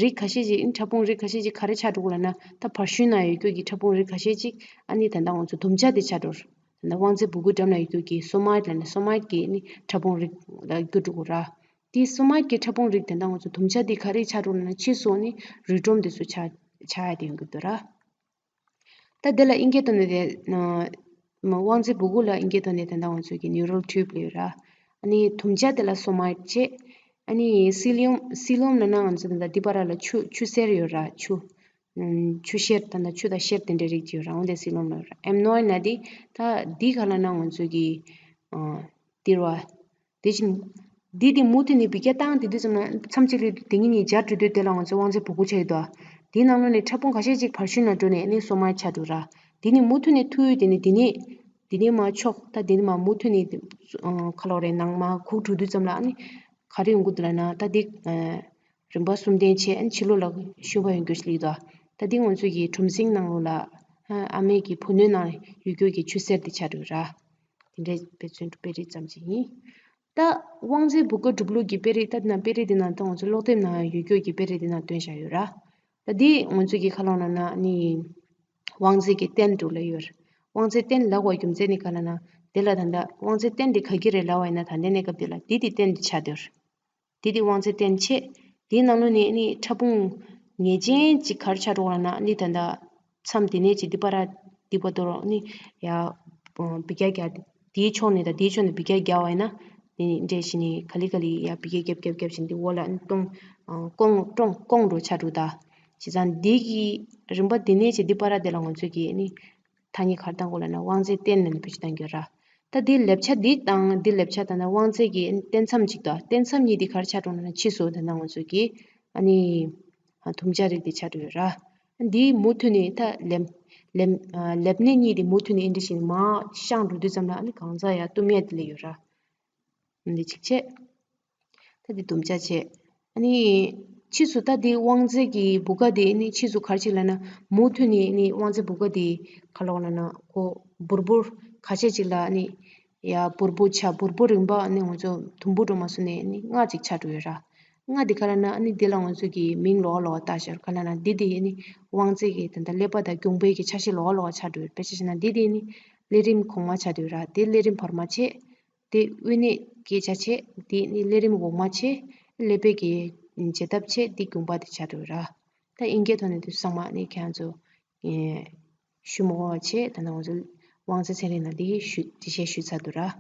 རིགས་ཁ་ཤས་ཅིག་ཨ་ནི་ཕྲ་ཕུང་རིགས་ཁ་ཤས་ཅིག་ག་རེ་ཆགས་འགྲོ་གི་ལབ་ན། ད་བར་ཤུན་ན་ཡོད་རྒྱུ་གི་ཕྲ་ཕུང་རིགས་ཁ་ཤས་ཅིག་ཨ་ནི་ད་ལྟ་ང་ཚོ་དུམ་བྱ་དེ་ཆགས་འགྲོ། ད་ལྟ་དབང་རྫས་སྦུ་གུ་འགྲམ་ལ་ཡོད་རྒྱུ་གི་སོ་མ་ཡིཌ་ལབ་ནས་སོ་མ་ཡིཌ་གི་ཨ་ནི་ཕྲ་ཕུང་རིགས་ལ་གྱུར་འགྲོ་གི་ར། དེ་སོ་མ་ཡིཌ་གི་ཕྲ་ཕུང་རིགས་དེ་ད་ང་ཚོ་དུམ་བྱ་དེ་ག་རེ་ཆགས་འགྲོ་ལབ་ན། ཕྱིས་སུ་ཨ་ནི་རུས་སྒྲོམ་དེ་ཚོ་ཆགས་ཆགས་ཡ་དེ་ཡོང་གི་འདུག་ར། ད་དེ་ལ་དབྱིན་སྐད་ཐོག་ནས་དེ་ཨ་དབང་རྫས་སྦུ་གུ་ལ་དབྱིན་སྐད་ཐོག་ནས་དེ་འདྲ་ང་ཚོས་ཀྱི་ནིའུ་རལ་ཊིའུབ་ལབ་ཡོད་ར། ཨ་ནི་དུམ་བྱ་དེ་ལ་སོ་མ་ཡིཌ་བྱས། ཨ་ནི་སི་ལིའམ། སི་ལིའམ་ལབ་ན་ང་ཚོ་དེ་འདྲ་འདི་བར་ལ་ཆུ་ཆུ་སེར་ཡོད་ར། ཆུ་ཨམ་ཆུ་གཤེར། ད་ལྟ་ཆུ་དང་གཤེར་དེ་འདྲའི་རིགས་ཅིག་ཡོད་ར། འོ་དེ་སི་ལིའམ་ལབ་ཡོད་ར། ཨེམ་ནོ་ཡིཌ་ན་དེ་ད་འདི་ག་ལབ་ན་ང་ཚོས་ཀྱི་ཨ་འདི་ར། དེ་བཞིན་འདི་དེ་མུ་མཐུད་ནས་འབུད་རྒྱག་བཏང་དེ་དུས་ཙམ་ལ་མཚམས་གཅིག་ལ་དེ་གཉིས་གཉིས་སྦྱར་འགྲོ་དུས་དེ་ལ་ང་ཚོ་དབང་རྫས་སྦུ་གུ་ཆགས་ཡོད་དོ། དེའི་ནང་ལོགས་ནས་ཕྲ་ཕུང་ཁ་ཤས་ཅིག་བར་ཤུན་ལ་འགྲོ་ནས་ཨ་ནི་སོ་མ་ཡིཌ་ཆགས་འགྲོ་ར། དེ་ནས་མུ་མཐུད་ནས་མཐུད་དེ་ནས་དེ་ནས་དེ་ནས་མར་ཕྱོགས་ད་དེ་ནས་མར་མུ་མཐུད་ནས་ཨ་ག་ལབ་དགོས་རེད། ནང་མར་ཁུག་འགྲོ་དུས་ཙམ་ལ་ཨ་ནི་ག་རེ་ཡོང་གི་འདུག་ལབ་ན། ད་དེ་ཨ་རིམ་པ་གསུམ་ལྡན་བྱས་ཨ་ནི་ཕྱི་ལོགས་ལ་ཤུན་པ་ཡོང་རྒྱུ་ཞིག་སླེབས་ཡོད་དོ། ད་དེ་ང་ཚོ་གི་གྲུམ་ཟིང་ནང་ལོགས་ལ་ཨ་ཨ་མའི་གི་ཕུ་ནུའི་ནང་ཡོད་རྒྱུ་གི་ཆུ་སེར་དེ་ཆགས་འགྲོ་ར། དེ་འདྲའི་དཔེ་མཚོན་དཔེ་རིས་ཙམ་ཅིག་ཡིན། ད་དབང་རྫས་སྦུ་གུ་གྲུབ་ལུགས་ཀྱི་དཔེ་རིས། ད་དེ་ན་དཔེ་རིས་དེ་ན་ད་ང་ཚོ་ཀློག་དེབ་ནང་ཡོད་རྒྱུ་གི་དཔེ་རིས་དེ་ན་སྟོན་བཞག་ཡོད་ར། ད་འདི་ང་ཚོ་གི་ག་ལབ་ན་ནི་དབང་རྫས་ཀྱི་རྟེན་དུ་ལབ་ཡོད་ར། དབང་རྫས་རྟེན་ལབ་པའི་རྒྱུ་མཚན་ནི་ག་ལབ་ན། དེ་ལ་ད་ལྟ་དབང་རྫས་རྟེན་དེ་ག་གི་རེད་ལབ་པ་ཡིན་ན། ད་ལྟའི་གནས་སྐབས་འདི་ལ་འདི་དེ་རྟེན་དེ་ཆགས་བསྡད་ཡོད་ར། དེ་དེ་དབང་རྫས་རྟེན་བྱས། དེའི་ནང་ལོགས་ནས་ནི་ཕྲ་ཕུང་ངེས་ཅན་ཅིག་ག་རེ་ཆགས་འགྲོ་གི་ལབ་ན། ནི་ད་ལྟ་མཚམས་དེ་ནས་ཅིག་འདི་བར་འདི་བར་དུ་ནི་ཡར་འབུད་རྒྱག་རྒྱག་དེའི་ཕྱོགས་ནས་དང་དེའི་ཕྱོགས་ནས་འབུད་རྒྱག་རྒྱག་པ་ཡིན་ན། དེ་ནི་འདྲེས་བྱས་ནས་ག་ལེ་ག་ལེ་ཡར་འབུད་རྒྱག་རྒྱབ་རྒྱབ་རྒྱབ་བྱས་ནས་འདི་འོག་ལ་ནི་སྟོང་ཨ་སྐོང་སྐོང་སྐོང་འགྲོ་ཆགས་འགྲོ་ད། བྱས་ཙང་འདི་གི་རིམ་པ་དེ་ནས་ཅིག་འདི་བར་དེ་ལ་ང་ཚོས་ཀྱིས་ནི། ཐ་སྙད་ག་རེ་བཏང་དགོས་ལབ་ན། དབང་རྫས་རྟེན་ལབ་ནས་བེད་སྤྱོད་གཏང་གི་ཡོད་ར། ད་འདི་ལེབ་ཆ་འདི་དང་འདི་ལེབ་ཆ་ད་ལྟ་དབང་རྫས་ཀྱི་རྟེན་མཚམས་གཅིག་དང་རྟེན་མཚམས་གཉིས་འདི་ག་རེ་ཆགས་འགྲོ་ལབ་ན། ཕྱིས་སུ་ད་ལྟ་ང་ཚོས་ཀྱིས་ཨ་ནི་ཨ་དུམ་བྱ་རིགས་འདི་ཆགས་འགྲོ་ཡོད་ར། འདི་མུ་མཐུད་ནས་ད་ལེབ་ལེབ་ཨ་ལེབ་གནས་གཉིས་འདི་མུ་མཐུད་ནས་ཨེ་འདྲ་བྱས་ནས་མར་བཤངས་འགྲོ་དུས་ཙམ་ལ་ཨ་ནི་གང་ཟག་ཡར་གཏུམ་ཡ་དེ་སླེབས་ཡོད་ར། འདི་གཅིག་བྱས། ད་འདི་དུམ་བྱ་བྱས། ཨ་ནི་ཕྱིས་སུ་ད་འདི་དབང་རྫས་ཀྱི་བུ་ག་འདི་ཨ་ནི་ཕྱིས་སུ་ག་རེ་བྱེད་ལབ་ན། མུ་མཐུད་ནས་ཨ་ནི་དབང་རྫས་བུ་ག་འདི་ག་ལབ་དགོས་ལབ་ན། ཁོ་འབུར་འབུར་ཁ་ཤས་ཅིག་ལ་ཨ་ནི་ཡ་འབུར་འབུར་ཆགས། འབུར་འབུར་རིམ་པ་ཨ་ནི་ང་ཚོ་དུམ་བུ་འགྲོ་མ་སོང་ནས་ཨ་ནི་རྔ་ཅིག་ཆགས་འགྲོ་ཡོད་ར། རྔ་འདི་ག་ལབ་ན། ཨ་ནི་འདི་ལ་ང་ཚོ་གི་མིང་ལོགས་ལོགས་བཏགས་ཤག་ག་ལབ་ན་འདི་འདི་ཨ་ནི་དབང་རྫས་ཀྱི་ད་ལྟ་ཀླད་པ་དང་རྒྱུངས་པའི་གི་ཆ་ཤས་ལོགས་ལོགས་ཆགས་འགྲོ་ཡོད། དཔེ་ཆ་བཞག་ན་འདི་འདི་ཨ་ནི་ཀླད་རིམས་གོང་མ་ཆགས་འགྲོ་ཡོད་ར། འདི་ཀླད་རིམས་བར་མ་བྱས། དེ་དབུས་གནས་སྐད་ཆ་བྱས། དེ་ནི་ཀླད་རིམས་འོག་མ་བྱས། ཀླད་པའི་གི་བྱེད་ཐབས་བྱས། དེ་རྒྱུངས་པ་དེ་ཆགས་འགྲོ་ར། ད་ཨིན་སྐད་ཐོག་ནས་དེ་ཚང་མ་ནི་ཁྱེད་རང་ཚོ་ཨེ་ཞུ་མི་དགོས་པ་བྱས། ད་ནང་ང་ཚོ་དབང་རྩ་ཚན་རིག་ནང་དེ་ཞུ་འགྲེལ་བཤད་ཞུས་ཚར་འདུག་ར།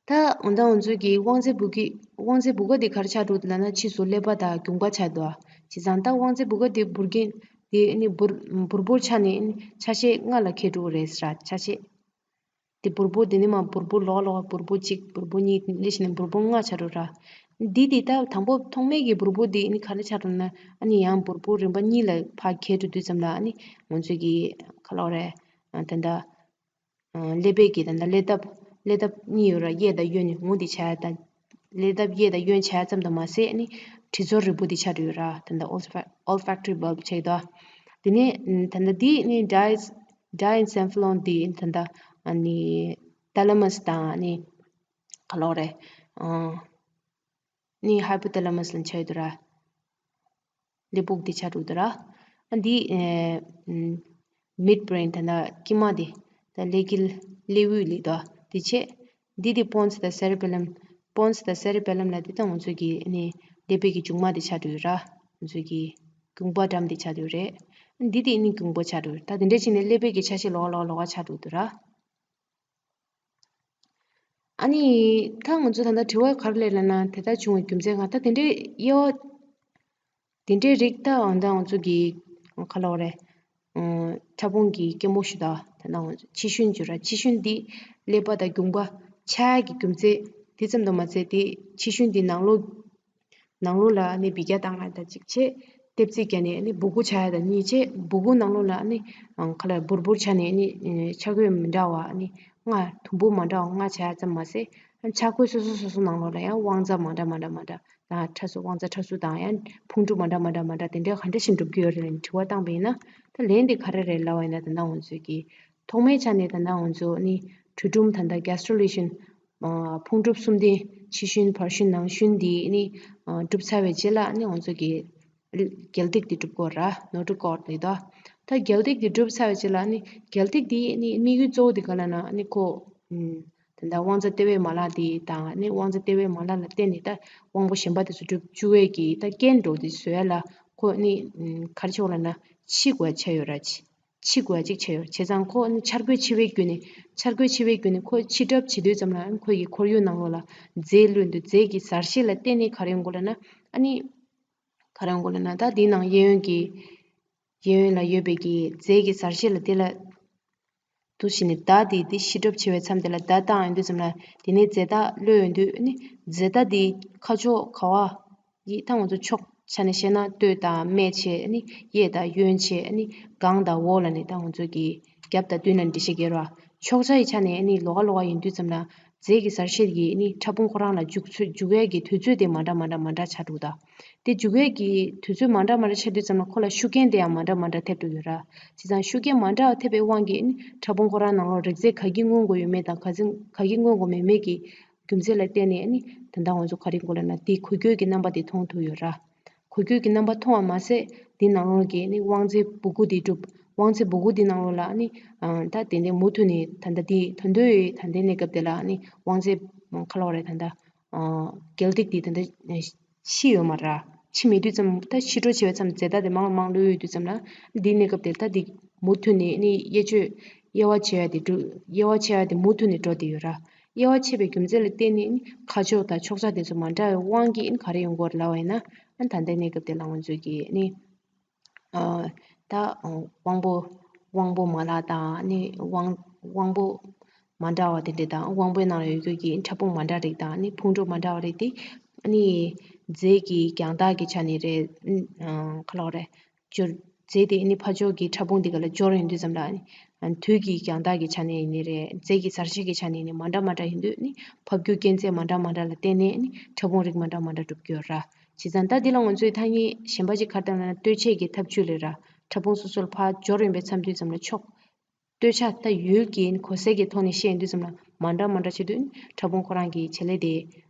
ད་འོ་ད་ང་ཚོ་གི་དབང་རྩའི་བུ་གི་དབང་རྩའི་བུ་ག་དེ་ག་རེ་ཆགས་འགྲོ་འདུག་ལབ་ན། ཕྱིས་སུ་ཀླད་པ་དང་རྒྱུངས་པ་ཆགས་འདུག་ཨ། བྱས་ཙང་ད་དབང་རྩའི་བུ་ག་དེ་འབུར་གྱིན་དེ་ནི་འབུར་འབུར་འབུར་ཆགས་ནས་ཆ་ཤས་ལྔ་ལ་གྱེས་འགྲོ་གི་རེད་ཟེར་ར། ཆ་ཤས། དེ་འབུར་འབུར་དེ་ནི་མར་འབུར་འབུར་ལོགས་ལོགས་འབུར་འབུར་གཅིག་འབུར་འབུར་གཉིས་ལས་བྱས་ནས་འབུར་འབུར་ལྔ་ཆགས་འགྲོ་ར། འདི་དེ་ལྟ་དང་པོ་ཐོག་མའི་གི་འབུར་འབུར་འདི་ནི་ག་རེ་ཆགས་འགྲོ་ན། ཨ་ནི་ཡང་འབུར་འབུར་རིམ་པ་གཉིས་ལ་ཕར་གྱེས་འགྲོ་དུས་ཙམ་ལ། ཨ་ནི་ང་ཚོས་ཀྱི་ག་ལབ་རེད། ཨ་ད་ལྟ་ཨ་ཀླད་པའི་གི་ད་ལྟ་ཀླད་སྟབས་ཀླད་སྟབས་གཉིས་ཡོད་ར། གཡས་དང་གཡོན་ནི་ངོ་འདི་ཆགས་ཡ་ད། ཀླད་སྟབས་གཡས་དང་གཡོན་ཆགས་ཡ་ཙམ་དུ་མ་ཟད། ཨ་ནི་དྲི་ཚོར་རིལ་བུ་འདི་ཆགས་འགྲོ་ཡོད་ར། ད་ལྟ་olfac- olfactory bulb ཆགས་ཡོད་དོ། དེ་ནས་ཨ་ད་ལྟ་འདི་ནི་di- diencephalon འདི་ད་ལྟ་ཨ་ནི་thalamus དང་ཨ་ནི་ག་ལབ་རེད། ཨ་ནི་hypothalamus ལ་ཆགས་ཡོད་དོ་ར། ཀླད་ཕུག་འདི་ཆགས་འགྲོ་དོ་ར། ཨ་འདི་ཨ་ཨམ་midbrain ད་ལྟ་དཀྱིལ་མ་འདི། ད་ཀླད་ཀྱི་ཀླད་དབུས་ལ་དོ། དེ་བྱས་འདི་དེ་pons དང་cerebellum pons དང་cerebellum ལ་དེ་ད་ང་ཚོས་ཀྱི་ཨ་ནི་ཀླད་པའི་གི་མཇུག་མ་འདི་ཆགས་འགྲོ་ཡོད་ར། ང་ཚོས་ཀྱི་རྒྱུངས་པ་འགྲམ་འདི་ཆགས་འགྲོ་ཡོད་རེད། འདི་དེ་ཨ་ནི་རྒྱུངས་པ་ཆགས་འགྲོ་ཡོད། ད་དེ་འདྲ་བྱས་ནས་ཀླད་པའི་གི་ཆ་ཤས་ལོགས་ལོགས་ལོགས་ཆགས་འགྲོ་དོ་ར། ཨ་ནི་ད་ང་ཚོ་ད་ལྟ་དྲི་བ་ག་རེ་སླེབས་ལབ་ན། དེ་ལྟར་བྱུང་བའི་རྒྱུ་མཚན་གང་། ད་དེ་འདྲའི་དབྱེ་བ་དེ་འདྲའི་རིགས་ད་འོ་ད་ང་ཚོ་གི་ག་ལབ་རེད། ཨ་ཕྲ་ཕུང་གི་སྐྱི་མོ་ཞུ་ད། ད་ལྟ་ང་ཚོ་ཕྱི་ཤུན་བརྗོད་ར། ཕྱི་ཤུན་འདི་ཀླད་པ་དང་རྒྱུངས་པ་ཆགས་ཡ་གི་རྒྱུ་མཚན་དེ་ཙམ་དུ་མ་ཟད། དེ་ཕྱི་ཤུན་འདི་ནང་ལོགས་ནང་ལོགས་ལ་ནི་འབུད་རྒྱག་བཏང་ར། ད་ཅིག་བྱས་ལྟེབ་རྩེག་བརྒྱབ་ནས་ནི་སྦུ་གུ་ཆགས་ཡ་དང་གཉིས་བྱས། སྦུ་གུ་ནང་ལོགས་ལ་ནི་ཨང་ཁ་ལ་འབུར་འབུར་ཆགས་ནས་ནི་ཆ་བགོས་མི་འདྲ་བ་ནི་ལྔ། དུམ་བུ་མ་འདྲ་བ་ལྔ་ཆགས་ཡ་ཙམ་མ་ཟད། ཆ་བགོས་སོ་སོ་སོ་སོ་ནང་ལོགས་ལ་ཡང་དབང་རྩ་མ་འདྲ་མ་འདྲ་མ་འདྲ་དང་། ཕྲ་གཟུགས་དབང་རྩ་ཕྲ་གཟུགས་དང་ཡང་ཕུང་གྲུབ་མ་འདྲ་མ་འདྲ་མ་འདྲ་དེ་འདྲའི་ག་འདྲ་ཞིག་འགྲུབ་ཀྱི་ཡོད་རེད་ལབ་ནས་དྲི་བ་བཏང་པ་ཡིན་ན། ད་ལན་དེ་ག་རེ་རེད་ལབ་པ་ཡིན་ན། ད་ལྟ་ང་ཚོས་ཀྱི་ཐོག་མའི་ཆ་ནས་ད་ལྟ་ང་ཚོ་ནི་གྲོལ་གྲུམ་ད་ལྟ་gastrulation ཕུང་གྲུབ་གསུམ་ལྡན་ཕྱི་ཤུན་བར་ཤུན་ནང་ཤུན་འདི་ནི་གྲུབ་ཚར་བའི་རྗེས་ལ་ནི་ང་ཚོ་གི་རྒྱལ་ཏིག་འདི་གྲུབ་དགོས་ར། notochord ལབ་དོ། ད་རྒྱལ་ཏིག་འདི་གྲུབ་ཚར་བའི་རྗེས་ལ་ནི་རྒྱལ་ཏིག་འདི་ནི་དམིགས་ཡུལ་གཙོ་བོ་འདི་ག་ལབ་ན་ནི་ཁོ་ད་ལྟ་དབང་རྩ་ལྟེ་བའི་མ་ལག་འདི་དང་ནི་དབང་རྩ་ལྟེ་བའི་མ་ལག་ལ་བརྟེན་ནས་ད་དབང་པོ་གཞན་པ་དེ་ཚོ་གྲུབ་བཅུག་པའི་གི་ད་རྐྱེན་འགྲོ་འདི་བཟོ་ཡ་ལ་ཁོ་ནི་ག་རེ་བྱེད་དགོས་ལབ་ན་འཆི་དགོས་ཡ་ཆགས་ཡོད་ར། འཆི། འཆི་དགོས་ཡ་གཅིག་ཆགས་ཡོད། བྱས་ཙང་ཁོ་ནི་འཆར་སྒོའི་འཆི་བའི་བརྒྱུད་ནས། འཆར་སྒོའི་འཆི་བའི་བརྒྱུད་ནས་ཁོ་འཆི་གྲབས་བྱེད་དུས་ཙམ་ལ་ཁོ་ཡི་ཁོར་ཡུག་ནང་ལོགས་ལ་རྫས་བླུགས་འདུག་རྫས་ཀྱི་གཟར་བཤད་ལ་བརྟེན་ནས་ག་རེ་ཡོང་གི་ལབ་ན། ཨ་ནི་ག་རེ་ཡོང་གི་ལབ་ན། ད་འདིའི་ནང་གཡས་གཡོན་གྱི་གཡས་གཡོན་ལ་ཡོད་པའི་གི་རྫས་ཀྱི་གཟར་བཤད་ལ་དེ་ལ་དུ་བྱས་ནས་མདའ་དེ་དེ་འཆི་གྲབས་བྱེད་པའི་མཚམས་དེ་ལ་མདའ་བཏང་ཡོང་དུས་ཙམ་ལ། དེ་ནས་རྫས་བདག་གློད་ཡོང་དུས་ནི་རྫས་བདག་དེ་ཁ་ཕྱོགས་ག་བ་ཡི་ད་ང་ཚོ་ཕྱོགས་ཆ་ནས་བཤད་ན་སྟོད་དང་སྨད་བྱས་ནི་གཡས་དང་གཡོན་བྱས་ནི་སྒང་དང་འོག་ལ་ནི་ད་ང་ཚོ་གི་རྒྱབ་དང་མདུན་ལ་འགྲེལ་བཤད་རྒྱག་ར། ཕྱོགས་ཆ་ཡི་ཆ་ནས་ནི་ལོགས་ཀ་ལོགས་ཀ་ཡིན་དུས་ཙམ་ལ་རྫས་ཀྱི་གཟར་བཤད་ཀྱི་ནི་ཕྲ་ཕུང་ཁོ་རང་ལ་འཇུག་ཚུལ་འཇུག་ཡས་ཀྱི་དུས་ཚོད་དེ་མ་འདྲ་མ་འདྲ་མ་འདྲ་ཆགས་འདུག་ད། དེ་འཇུག་ཡས་ཀྱི་དུས་ཚོད་མ་འདྲ་མ་འདྲ་ཆགས་དུས་ཙམ་ལ་ཁོ་ལ་ཤུགས་རྐྱེན་དེ་ཡང་མ་འདྲ་མ་འདྲ་ཐེབས་འགྲོ་ཡོད་ར། བྱས་ཙང་ཤུགས་རྐྱེན་མ་འདྲ་བ་ཐེབས་པའི་དབང་གིས་ནི་ཕྲ་ཕུང་ཁོ་རང་ནང་ལོགས་རིགས་རྫས་ག་གི་མངོན་དགོས་ཡོད་མེད་དང་ག་ཚོད་ག་གི་མངོན་དགོས་མེད་མེད་ཀྱི་རྒྱུ་མཚན་ལ་བརྟེན་ནས་ནི་ད་ལྟ་ང་ཚོ་ག་རེ་དགོས་ལབ་ན། དེ་འགུལ་སྐྱོད་ཀྱི་རྣམ་པ་དེ་མཐོང་ཐུབ་ཡོད་ར། འགུལ་སྐྱོད་ཀྱི་རྣམ་པ་མཐོང་བ་མ་ཟད་དེ་ནང་ལོགས་ཀྱི་ནི་དབང་རྫས་སྦུ་གུ་དེ་གྲུབ། དབང་རྫས་སྦུ་གུ་དེ་ནང་ལོགས་ལ་ནི་ཨ་ད་དེ་འདྲའི་མུ་མཐུད་ནས་ད་ལྟ་དེ་ད་ལྟའི་ད་ལྟའི་གནས་སྐབས་དེ་ལ་ནི་དབང་རྫས་ག་ལབ་རེད། ད་ལྟ་ཨ་རྒྱལ་ཏིག་དེ་ད་ལྟ་འཆི་ཡོད་མ་རེད། འཆི་མེད་དུས་ཙམ། ད་འཆི་འགྲོ་བྱེད་པའི་མཚམས་རྫས་བདག་དེ་མང་ལ་མང་ལོས་ཡོད་དུས་ཙམ་ལ། འདིའི་གནས་སྐབས་དེར་ད་འདི་མུ་མཐུད་ནས་ནི་དབྱེ་གཅོད་དབྱེ་བ་ཕྱེ་ཡ་དེ་འགྲོ། དབྱེ་བ་ཕྱེ་ཡ་དེ་མུ་མཐུད་ནས་འགྲོ་བསྡད་ཡོད་ར། དབྱེ་བ་ཕྱེ་བའི་རྒྱུ་མཚན་ལ་བརྟེན་ནས་ནི་ཁ་ཕྱོགས་དང་ཕྱོགས་ཆ་དེ་ཚོ་མ་འདྲ་བའི་དབང་གིས་ནི་ག་རེ་ཡོང་གི་ཡོད་རེད་ལབ་པ་ཡིན་ན། ཨ་ད་ལྟའི་གནས་སྐབས་དེ་ལ་ང་ཚོས་ཀྱིས་ནི་ཨ་ད་དབང་པོ་དབང་པོ་མ་ལག་དང་ནི་དབང་དབང་པོ་མ་འདྲ་བ་དེ་འདྲ་དང་། དབང་པོའི་ནང་ལ་ཡོད་རྒྱུ་གི་ཕྲ་ཕུང་མ་འདྲ་རིགས་དང་ནི་ཕུང་གྲུབ་མ་འདྲ་བ་རིགས་དེ་ནི་རྫས་ཀྱི་རྒྱང་ཐག་གི་ཆ་ནས་རེད། ཨ་ག་ལབ་རེད། སྦྱོར། རྫས་དེ་ནི་ཕར་ཕྱོགས་ཀྱི་ཕྲ་ཕུང་དེ་ག་ལ་སྦྱོར་ཡོང་དུས་ཙམ་ལ་ནི་དུས་ཀྱི་རྒྱང་ཐག་གི་ཆ་ནས་ཡིན་ནི་རེད། རྫས་ཀྱི་གཟར་བཤད་ཀྱི་ཆ་ནས་ནི་མ་འདྲ་མ་འདྲ་ཡིན་དུས་ནི་འཕབ་འགྱུར་རྐྱེན་རྫས་མ་འདྲ་མ་འདྲ་ལ་བརྟེན་ནས་ནི་ཕྲ་ཕུང་རིགས་མ་འདྲ་མ་འདྲ་འགྲུབ་ཀྱི་ཡོད་ར། བྱས་ཙང་ད་འདི་ལ་ང་ཚོས་ཐ་སྙད་གཞན་པ་ཅིག་ག་རེ་བཏང་ན་ལྟོས་ཆས་ཀྱི་ཐབས་ཇུས་ལབ་ར། ཕྲ་ཕུང་སོ་སོར་ཕར་སྦྱོར་ཡོང་པའི་མཚམས་དུས་ཙམ་ལ་ཕྱོགས། ལྟོས་ཆ་ད་ཡུལ་གྱི་གོ་གསལ་གྱི་ཐོག་ནས་བཤད་ཡོང་དུས་ཙམ་ལ་མ་འདྲ་མ་འདྲ་བྱེད་དུས་ཕྲ་ཕུང་ཁོ་རང་གི་བྱེད་ལས་དེ་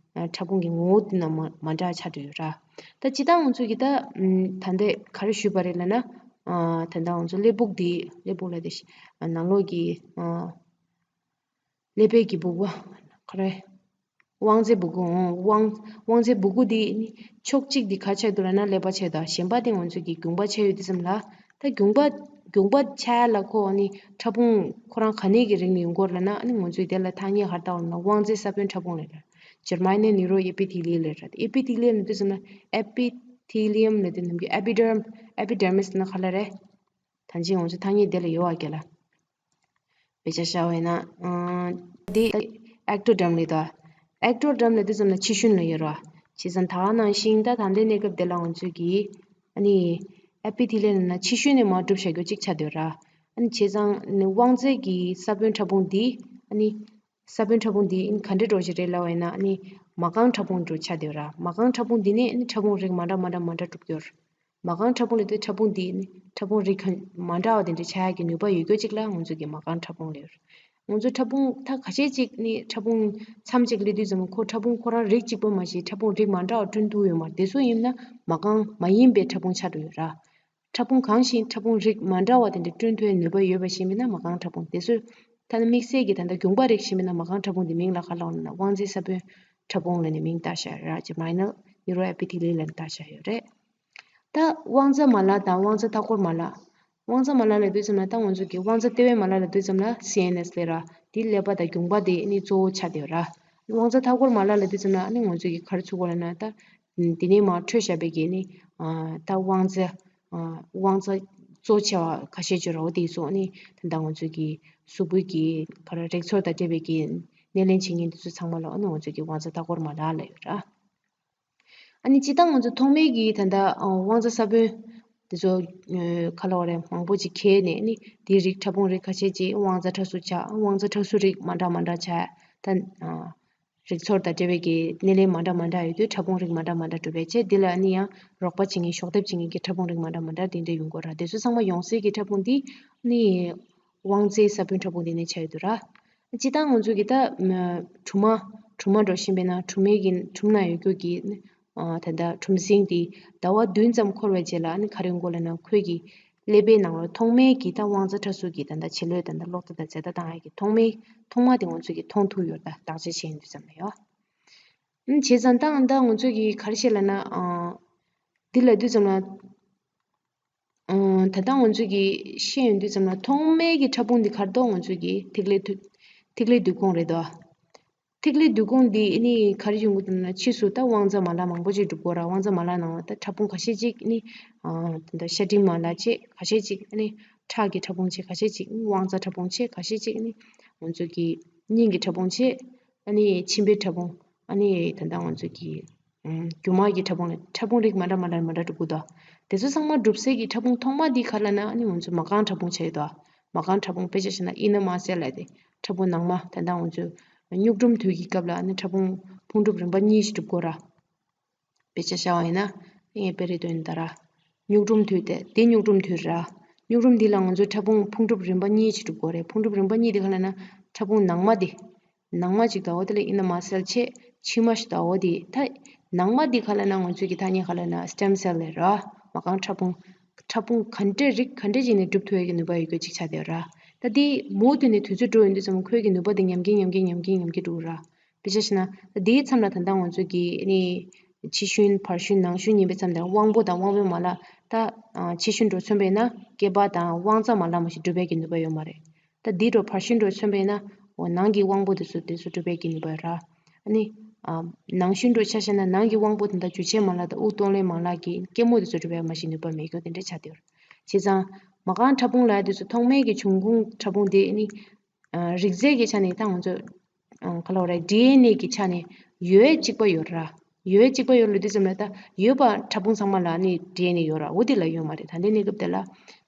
ཕྲ་ཕུང་གི་ངོ་བོ་དེ་ནང་མ་མ་འདྲ་ཆགས་འགྲོ་ཡོད་ར། ད་སྤྱིར་བཏང་ང་ཚོས་ཀྱི་ད་ད་ལྟ་ག་རེ་ཞུས་པ་རེད་ལབ་ན། ད་ལྟ་ང་ཚོ་ཀླད་ཕུག་འདི། ཀླད་ཕུག་ལ་དེ་ནང་ལོགས་ཀྱི་ཀླད་པའི་གི་སྦུ་གུ་ག་རེ། དབང་རྫས་སྦུ་གུ། ཨོ། དབང་དབང་རྫས་སྦུ་གུ་འདི་ནི་ཕྱོགས་གཅིག་འདི་ག་ཆགས་འདུག་ལབ་ན་ཀླད་པ་ཆགས་འདུག་གཞན་པ་དེ་ང་ཚོས་ཀྱི་རྒྱུངས་པ་ཆགས་ཡོད་དུས་ཙམ་ལ། ད་རྒྱུངས་པ་རྒྱུངས་པ་ཆགས་ཡ་ལ་ཁོ་ནི་ཕྲ་ཕུང་ཁོ་རང་ག་ནས་ཀྱི་རིགས་ནས་ཡོང་གི་ཡོད་རེད་ལབ་ན། ཨ་ནི་ང་ཚོས་དེ་ལ་ཐ་སྙད་ག་རེ་བཏགས་ཡོད་ལབ་ན་དབང་རྫས་ས་བོན་ཕྲ་ཕུང་ལབ་རེད། Germinal neuroepithelial ལབ་རེད། epithelial ལབ་དུས་ཙམ་ལ་epithelium ལབ་དུས་ནམ་རྒྱུན་epiderm epidermis ལབ་ན་ག་ལབ་རེད། ད་ཅི་ང་ཚོ་ཐ་སྙད་དེ་ལ་ཡོད་པ་ག་ལ། དཔེ་ཆ་བཞག་པ་ཡིན་ན། ཨ་འདི་ectoderm ལབ་དོ། ectoderm ལབ་དུས་ཙམ་ལ་ཕྱི་ཤུན་ལ་ཡོད་རེད་བ། བྱས་ཙང་ད་ག་ནང་བཞིན་ད་ད་ལྟའི་གནས་སྐབས་འདི་ལ་ང་ཚོས་ཀྱིས་ཨ་ནི་ཨེ་པི་ཐི་ལི་ཡལ་ལབ་ན་ཕྱི་ཤུན་ནས་མར་གྲུབ་བཞག་རྒྱུ་གཅིག་ཆགས་བསྡད་ཡོད་ར། ཨ་ནི་བྱས་ཙང་ནི་དབང་རྩའི་གི་ས་བོན་ཕྲ་ཕུང་འདི་ཨ་ནི་ས་བོན་ཕྲ་ཕུང་འདི་ཨ་ནི་ག་འདྲ་འདྲ་བོ་ཞིག་རེད་ལབ་པ་ཡིན་ན། ཨ་ནི་མ་རྐང་ཕྲ་ཕུང་འདྲ་བོ་ཆགས་བསྡད་ཡོད་ར། མ་རྐང་ཕྲ་ཕུང་འདི་ནས་ཨ་ནི་ཕྲ་ཕུང་རིགས་མ་འདྲ་མ་འདྲ་མ་འདྲ་གྲུབ་ཀྱི་ཡོད་ར། མ་རྐང་ཕྲ་ཕུང་ལབ་དུས་ཕྲ་ཕུང་འདི་ནི་ཕྲ་ཕུང་རིགས་ག་མ་འདྲ་བ་དེ་འདྲ་ཆགས་ཡག་གི་ནུས་པ་ཡོད་རྒྱུ་ཅིག་ལ་ང་ཚོ་གི་མ་རྐང་ཕྲ་ཕུང་ལབ་ཡོད། ང་ཚོ་ཕྲ་ཕུང་ད་ཁ་ཤས་ཅིག་ནི་ཕྲ་ཕུང་མཚམས་ཅིག་སླེབས་དུས་ཙམ་ཁོ་ཕྲ་ཕུང་ཁོ་རང་རིགས་གཅིག་པ་མ་གཏོགས་ཕྲ་ཕུང་རིགས་མ་འདྲ་བ་བསྐྲུན་ཐུབ་ཡོད་མ་རེད། དེ་ཚོ་ཡིན་ན་མ་རྐང་མ་ཡིན་པའི་ཕྲ་ཕུང་ཆགས་འགྲོ་ཡོད་ར། ཕྲ་ཕུང་གང་ཞིག་ཕྲ་ཕུང་རིགས་མ་འདྲ་བ་དེ་འདྲ་བསྐྲུན་ཐུབ་པའི་ནུས་པ་ཡོད་པ་ཞིག་ཡིན་ན་མ་རྐང་ཕྲ་ཕུང་དེ་ཚོ། ཐ་ན་དམིགས་བསལ་གྱི་ད་ལྟ་རྒྱུང་པ་རིགས་ཤིག་ཡིན་ན་མ་རྐང་ཕྲ་ཕུང་དེ་མིང་ལ་ག་ལབ་ན་དབང་རྩའི་ས་བོན་ཕྲ་ཕུང་ལབ་ནས་མིང་བཏགས་བཞག་ཡོད་ར། ཅེ་མའི་ནར་ནིའུ་རོ་ཨེ་པི་ཐི་ལི་ཡལ་ལབ་ནས་བཏགས་བཞག་ཡོད་རེད། ད་དབང་རྩ་མ་ལག་དང་དབང་རྩ་མཐའ་འཁོར་མ་ལག་དབང་རྩ་མ་ལག་ལབ་དུས་ཙམ་ལ་ད་ང་ཚོ་གི་དབང་རྩ་ལྟེ་བའི་མ་ལག་ལབ་དུས་ཙམ་ལ་སི་ཨེན་ཨེས་ལབ་ར། དེའི་ཀླད་པ་དང་རྒྱུང་པ་དེ་ནི་གཙོ་བོ་ཆགས་བསྡད་ཡོད་ར། དབང་རྩ་མཐའ་འཁོར་མ་ལག་ལབ་དུས་ཙམ་ལ་ནི་ང་ཚོ་གི་ག་རེ་ཚུགས་དགོས་ལབ་ན་ད། དེ་ནས་མར་འཕྲོས་བཞག་པའི་གི་ནི། ད་དབང་རྩ། དབང་རྩ་གཙོ་ཆེ་བ་ཁ་ཤས་ཅིག་ཡོད་ར། འོ་དེ་ཚོ་ནི་ད་ལྟ་ང་ཚོ་གི་གཟུགས་པོའི་གི་ག་རེ་རིགས་ཚོགས་དང་འབྲེལ་བའི་གི་སྣེ་ལེན་བྱེད་མཁན་དེ་ཚོ་ཚང་མ་ལ་ཨ་ནི་ང་ཚོ་གི་དབང་རྩ་མཐའ་འཁོར་མ་ལག་ལབ་ཡོད་ར། ཨ་ནི་སྤྱིར་བཏང་ང་ཚོ་ཐོག་མའི་གི་ད་ལྟ་དབང་རྩ་ས་བོན་དེ་ཚོ་ག་ལབ་དགོས་རེད། མང་པོ་ཅིག་གས་ནས་ནི་དེའི་རིགས་ཕྲ་ཕུང་རིགས་ཁ་ཤས་ཅིག་དབང་རྩ་ཕྲ་གཟུགས་ཆགས། དབང་རྩ་ཕྲ་གཟུགས་རིགས་མ་འདྲ་མ་འདྲ་ཆགས། ད། རིགས་ཚོགས་དང་འབྲེལ་བའི་གི་སྣེ་ལེན་མ་འདྲ་མ་འདྲ་ཡོད་དུས་ཕྲ་ཕུང་རིགས་མ་འདྲ་མ་འདྲ་གྲུབ་པའི་ཆེད་འདི་ལ་ནི་ཡང་རོགས་པ་བྱེད་མཁན་གཤོག་ལྡེབ་བྱེད་མཁན་གྱི་ཕྲ་ཕུང་རིགས་མ་འདྲ་མ་འདྲ་དེ་འདྲ་ཡོང་གི་ཡོད་ར། དེ་ཚོ་ཚང་མ་ཡོང་སའི་གི་ཕྲ་ཕུང་འདི་ནི་དབང་རྩའི་ས་བོན་ཕྲ་ཕུང་འདི་ནས་ཆགས་ཡོད་དུས་ར། སྤྱིར་བཏང་ང་ཚོ་གི་ད་སྦྲུམ་མ་སྦྲུམ་མ་འདྲ་བོ་ཤེས་པས་ན་སྦྲུམ་མའི་གི་སྦྲུམ་ན་ཡོད་རྒྱུ་གི་ད་ལྟ་སྦྲུམ་སྲིན་འདི་ཟླ་བ་བདུན་ཙམ་འཁོར་བའི་རྗེས་ལ་ནི་ག་རེ་ཡོང་གི་ཡོད་ལབ་ན་ཁོའི་གི་ཀླད་པའི་ནང་ལ་ཐོག་མའི་གི་ད་དབང་རྩ་ཕྲ་གཟུགས་ཀྱི་ད་ལྟ་ཕྱི་ལོའི་ད་ལྟ་གློག་བརྡ་དང་རྫས་བརྡ་བཏང་ཡག་གི་ཐོག་མའི་ཐོག་མ་དེ་ང་ཚོས་ཀྱི་མཐོང་ཐུབ་ཡོད་ད། བརྟག་དཔྱད་བྱས་ཡིན་དུས་ཙམ་ལ་ཡོད། ཨ་བྱས་ཙང་ད་ད་ང་ཚོས་ཀྱི་ག་རེ་བཤད་ལབ་ན། ཨ་འདི་ལབ་དུས་ཙམ་ལ། ཨ་ད་ལྟ་ང་ཚོས་ཀྱི་བཤད་ཡོང་དུས་ཙམ་ལ་ཐོག་མའི་གི་ཕྲ་ཕུང་འདི་ག་རེ་འདུག་ང་ཚོས་ཀྱི་ཐིག་ལེ་ཐིག་ཐིག་ལེ་འདུས་ཁུངས་རེད་དོ། ཐིག་ལེ་འདུས་ཁུངས་འདི་ནི་ག་རེ་ཡོང་གི་འདུག་ན་ཕྱིས་སུ་ད་དབང་རྩ་མ་ལག་མང་པོ་ཅིག་གྲུབ་ཀྱི་ཡོད་ར། དབང་རྩ་མ་ལག་ནང་ལ་ད་ཕྲ་ཕུང་ཁ་ཤས་ཅིག་ནི་ཨ་ད་ཤ་སྒྲིམ་མ་ལག་བྱས། ཁ་ཤས་ཅིག་ནི་ཁྲག་གི་ཕྲ་ཕུང་བྱས། ཁ་ཤས་ཅིག་ནི་དབང་རྩ་ཕྲ་ཕུང་བྱས། ཁ་ཤས་ཅིག་ནི་ང་ཚོ་གི་སྙིང་གི་ཕྲ་ཕུང་བྱས། ཨ་ནི་མཆིན་པའི་ཕྲ་ཕུང་། ཨ་ནི་ད་ལྟ་ང་ཚོ་གི་རྒྱུ་མ་གི་ཕྲ་ཕུང་ལ་ཕྲ་ཕུང་རིགས་མ་འདྲ་མ་འདྲ་མ་འདྲ་གྲུབ་ཀྱི་འདུག་དེ་ཚོ་ཚང་མ་གྲུབ་སའི་གི་ཕྲ་ཕུང་ཐོག་མ་འདི་ག་ལབ་ན་ཨ་ནི་ང་ཚོ་མ་རྐང་ཕྲ་ཕུང་ཆགས་ཡོད་དོ། མ་རྐང་ཕྲ་ཕུང་དཔེ་ཆ་བཞག་ན་ཨིན་ནར་མ་སེལ་ལབ་དེ་ཕྲ་ཕུང་ནང་མ། ད་ལྟ་ང་ཚོ་གཉུག་སྦྲུམ་དུས་ཀྱི་སྐབས་ལ་ཨ་ནི་ཕྲ་ཕུང་ཕུང་གྲུབ་རིམ་པ་གཉིས་ཤིག་གྲུབ་ཀྱི་ཡོད་ར། དཔེ་ཆ་བཞག་པ་ཡིན་ན་ངས་དཔེ་རེ་སྟོན་ད་ར། གཉུག་སྦྲུམ་དུས་དེ་དེ་གཉུག་སྦྲུམ་དུས་ར། གཉུག་སྦྲུམ་འདི་ལ་ང་ཚོ་ཕྲ་ཕུང་ཕུང་གྲུབ་རིམ་པ་གཉིས་ཤིག་གྲུབ་ཀྱི་ཡོད་རེད། ཕུང་གྲུབ་རིམ་པ་གཉིས་དེ་ག་ལབ་ན་ཕྲ་ཕུང་ནང་མ་དེ། ནང་མ་གཅིག་དང་འོ་དེ་ལ་ཨིན་ནར་མ་སེལ་བྱས། ཕྱི་མ་ཞིག་དང་འོ་དེ། ད་ནང་མ་འདི་ག་ལབ་ན་ང་ཚོས་ཀྱི་ཐ་སྙད་ག་ལབ་ན་སི་ཊེམ་སེལ་ལབ་ར། མ་རྐང་ཕྲ་ཕུང་། ཕྲ་ཕུང་ག་འདྲས་རིགས་ག་འདྲས་ཅིག་ནས་གྲུབ་ཐུབ་ཡག་གི་ནུས་པ་ཡོད་རྒྱུ་ཅིག་ཆགས་བསྡད་ཡོད་ར། ད་འདི་མུ་མཐུད་ནས་དུས་ཚོད་འགྲོ་ཡོང་དུས་ཙམ་ཁོའི་གི་ནུས་པ་དེ་ཉམས་ཀྱིན་ཉམས་ཀྱིན་ཉམས་ཀྱིན་ཉམས་ཀྱིན་འགྲོ་གི་ར། དཔེ་ཆ་བཞག་ན་ད་འདིའི་མཚམས་ལ་ད་ལྟ་ང་ཚོས་ཀྱི་ནི་ཕྱི་ཤུན་བར་ཤུན་ནང་ཤུན་ཡིན་པའི་མཚམས་དེར་དབང་པོ་དང་དབང་པོའི་མ་ལག་ད་ཕྱི་ཤུན་འགྲོ་མཚོན་པས་ན་སྐེད་པ་དང་དབང་རྩ་མ་ལག་མ་ཞིག་གྲུབ་པའི་གི་ནུས་པ་ཡོད་མ་རེད། ད་འདི་འགྲོ་བར་ཤུན་འགྲོ་མཚོན་པས་ན་འོ་ནང་གི་དབང་པོ་དེ་ཚོ་དེ་ཚོ་གྲུབ་པའི་གི་ནུས་པ་ཡོད་ར། ཨ་ནི་ཨ་ནང་ཤུན་འགྲོ་ཆ་བཞག་ན་ནང་གི་དབང་པོ་དེ་འདྲ་འཇུ་བྱེད་མ་ལག་དང་དབུགས་གཏོང་ལེན་མ་ལག་གི་སྐྱེད་མོས་དེ་ཚོ་གྲུབ་པའི་མ་ཞིག་ནུས་པ་མེད་རྒྱུ་དེ་འདྲ་ཆགས་བསྡད་ཡོད་ར། བྱས་ཙང་མ་རྐང་ཕྲ་ཕུང་ལབ་ཡག་དེ་ཚོ་ཐོག་མའི་གི་འབྱུང་ཁུངས་ཕྲ་ཕུང་དེ་ཨ་ནི་ཨ་རིགས་རྫས་ཀྱི་ཆ་ནས་ད་ང་ཚོ་ཨ་ག་ལབ་ར། ཌི་ཨེན་ཨེ་གི་ཆ་ནས་ཡོད་གཅིག་པ་ཡོད་ར། ཡོད་གཅིག་པ་ཡོད་ལབ་དུས་ཙམ་ལ་ད་ཡོད་པ་ཕྲ་ཕུང་ཚང་མ་ལ་ནི་ཌི་ཨེན་ཨེ་ཡོད་ར། འོ་དེ་ལ་ཡོད་མ་རེད། ད་ལྟའི་གནས་སྐབས་དེ་ལ་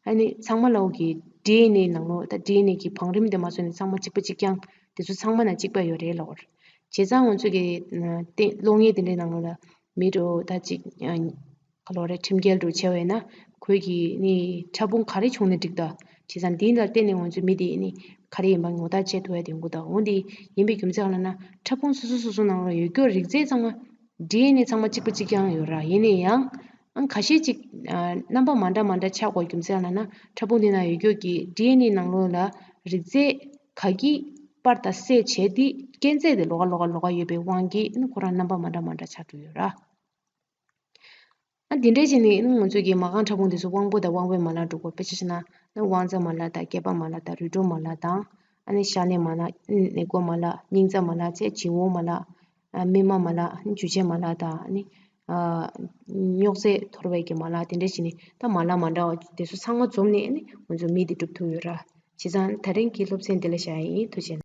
ཨ་ནི་ཚང་མ་ལ་འོ་གི་ཌི་ཨེན་ཨེ་ནང་ལོགས་ད་ཌི་ཨེན་ཨེ་གི་བང་རིམ་དེ་མ་བཟོས་ནས་ཚང་མ་གཅིག་པ་གཅིག་རྐྱང་དེ་ཚོ་ཚང་མ་ན་གཅིག་པ་ཡོད་རེད་ལབ་དགོས་རེད། བྱས་ཙང་ང་ཚོ་གི་ཨ་ཏེ་གློག་བརྙན་དེ་འདྲའི་ནང་ལོགས་ལ་མི་འགྲོ་ད་ཅིག་ཨ། ག་ལབ་རེད། ཁྲིམས་འགལ་འདྲ་བྱས་པ་ཡིན་ན་ཁོས་ཀྱིས་ནི་ཕྲ་ཕུང་ག་རེ་བྱུང་ནས་འགྲིག་ད། བྱས་ཙང་འདི་ལ་བརྟེན་ནས་ང་ཚོས་མི་དེ་ནི་ག་རེ་ཡིན་པ་ངོ་ཐག་བཅད་ཐུབ་ཡ་དེ་ཡོང་གི་འདུག་འོ་འདི་ཡིན་པའི་རྒྱུ་མཚན་ག་ལབ་ན་ཕྲ་ཕུང་སོ་སོ་སོ་སོ་ནང་ལ་ཡོད་རྒྱུ་རིགས་རྫས་ཚང་མ་ཌི་ཨེན་ཨེ་ཚང་མ་གཅིག་པ་གཅིག་རྐྱང་ཡོད་ར། ཡིན་ན་ཡང་ཨང་ཁ་ཤས་ཅིག་ཨ་རྣམ་པ་མ་འདྲ་མ་འདྲ་ཆགས་དགོས་རྒྱུ་མཚན་ག་ལབ་ན་ཕྲ་ཕུང་དེ་ན་ཡོད་རྒྱུ་གི་ཌི་ཨེན་ཨེ་ནང་ལོགས་ལ་རིགས་རྫས་ག་གིས་པར་དང་གསལ་བྱས་ཏེ་རྐྱེན་རྫས་དེ་ལོགས་ཀ་ལོགས་ཀ་ལོགས་ཀ་ཡོད་པའི་དབང་གིས་ཨ་ནི་ཁོ་རང་རྣམ་པ་མ་འདྲ་མ་འདྲ་ཆགས་འགྲོ་ཡོད་ར། ཨ་འདི་འདྲའི་བྱས་ནས་ང་ཚོས་ཀྱི་མ་རྐང་ཕྲ་ཕུང་འདི་ཚོ་དབང་པོ་དང་དབང་པོའི་མ་ལག་འགྲོ་གི་ཡོད། དཔེ་ཆ་བཞག་ན་ནི་དབང་རྩ་མ་ལག་དང་སྐེད་པ་མ་ལག་དང་རུས་གྲོག་མ་ལག་དང་ཨ་ནི་ཤ་གནད་མ་ལག་ནི་སྣ་སྒོ་མ་ལག་སྙིང་རྩ་མ་ལག་བཅས་སྦྱིན་འོག་མ་ལག་ཨ་སྨིན་མ་མ་ལག་ཨ་ནི་འཇུ་བྱེད་མ་ལག་དང་ཨ་ནི་ཨ་རྙོག་ཟས་འཐོར་བའི་གི་མ་ལག་དེ་འདྲ་བྱས་ནས་ད་མ་ལག་མ་འདྲ་བ་དེ་ཚོ་ཚང་མ་འཛོམས་ནས་ཨ་ནི་ང་ཚོ་མི་དེ་གྲུབ་ཐུབ་ཡོད་ར། བྱས་ཙང་ད་རིང་གི་སློབ་ཚན་འདི་ལ་བཞག་ཡིན། ཐུགས་རྗེ་གནང་།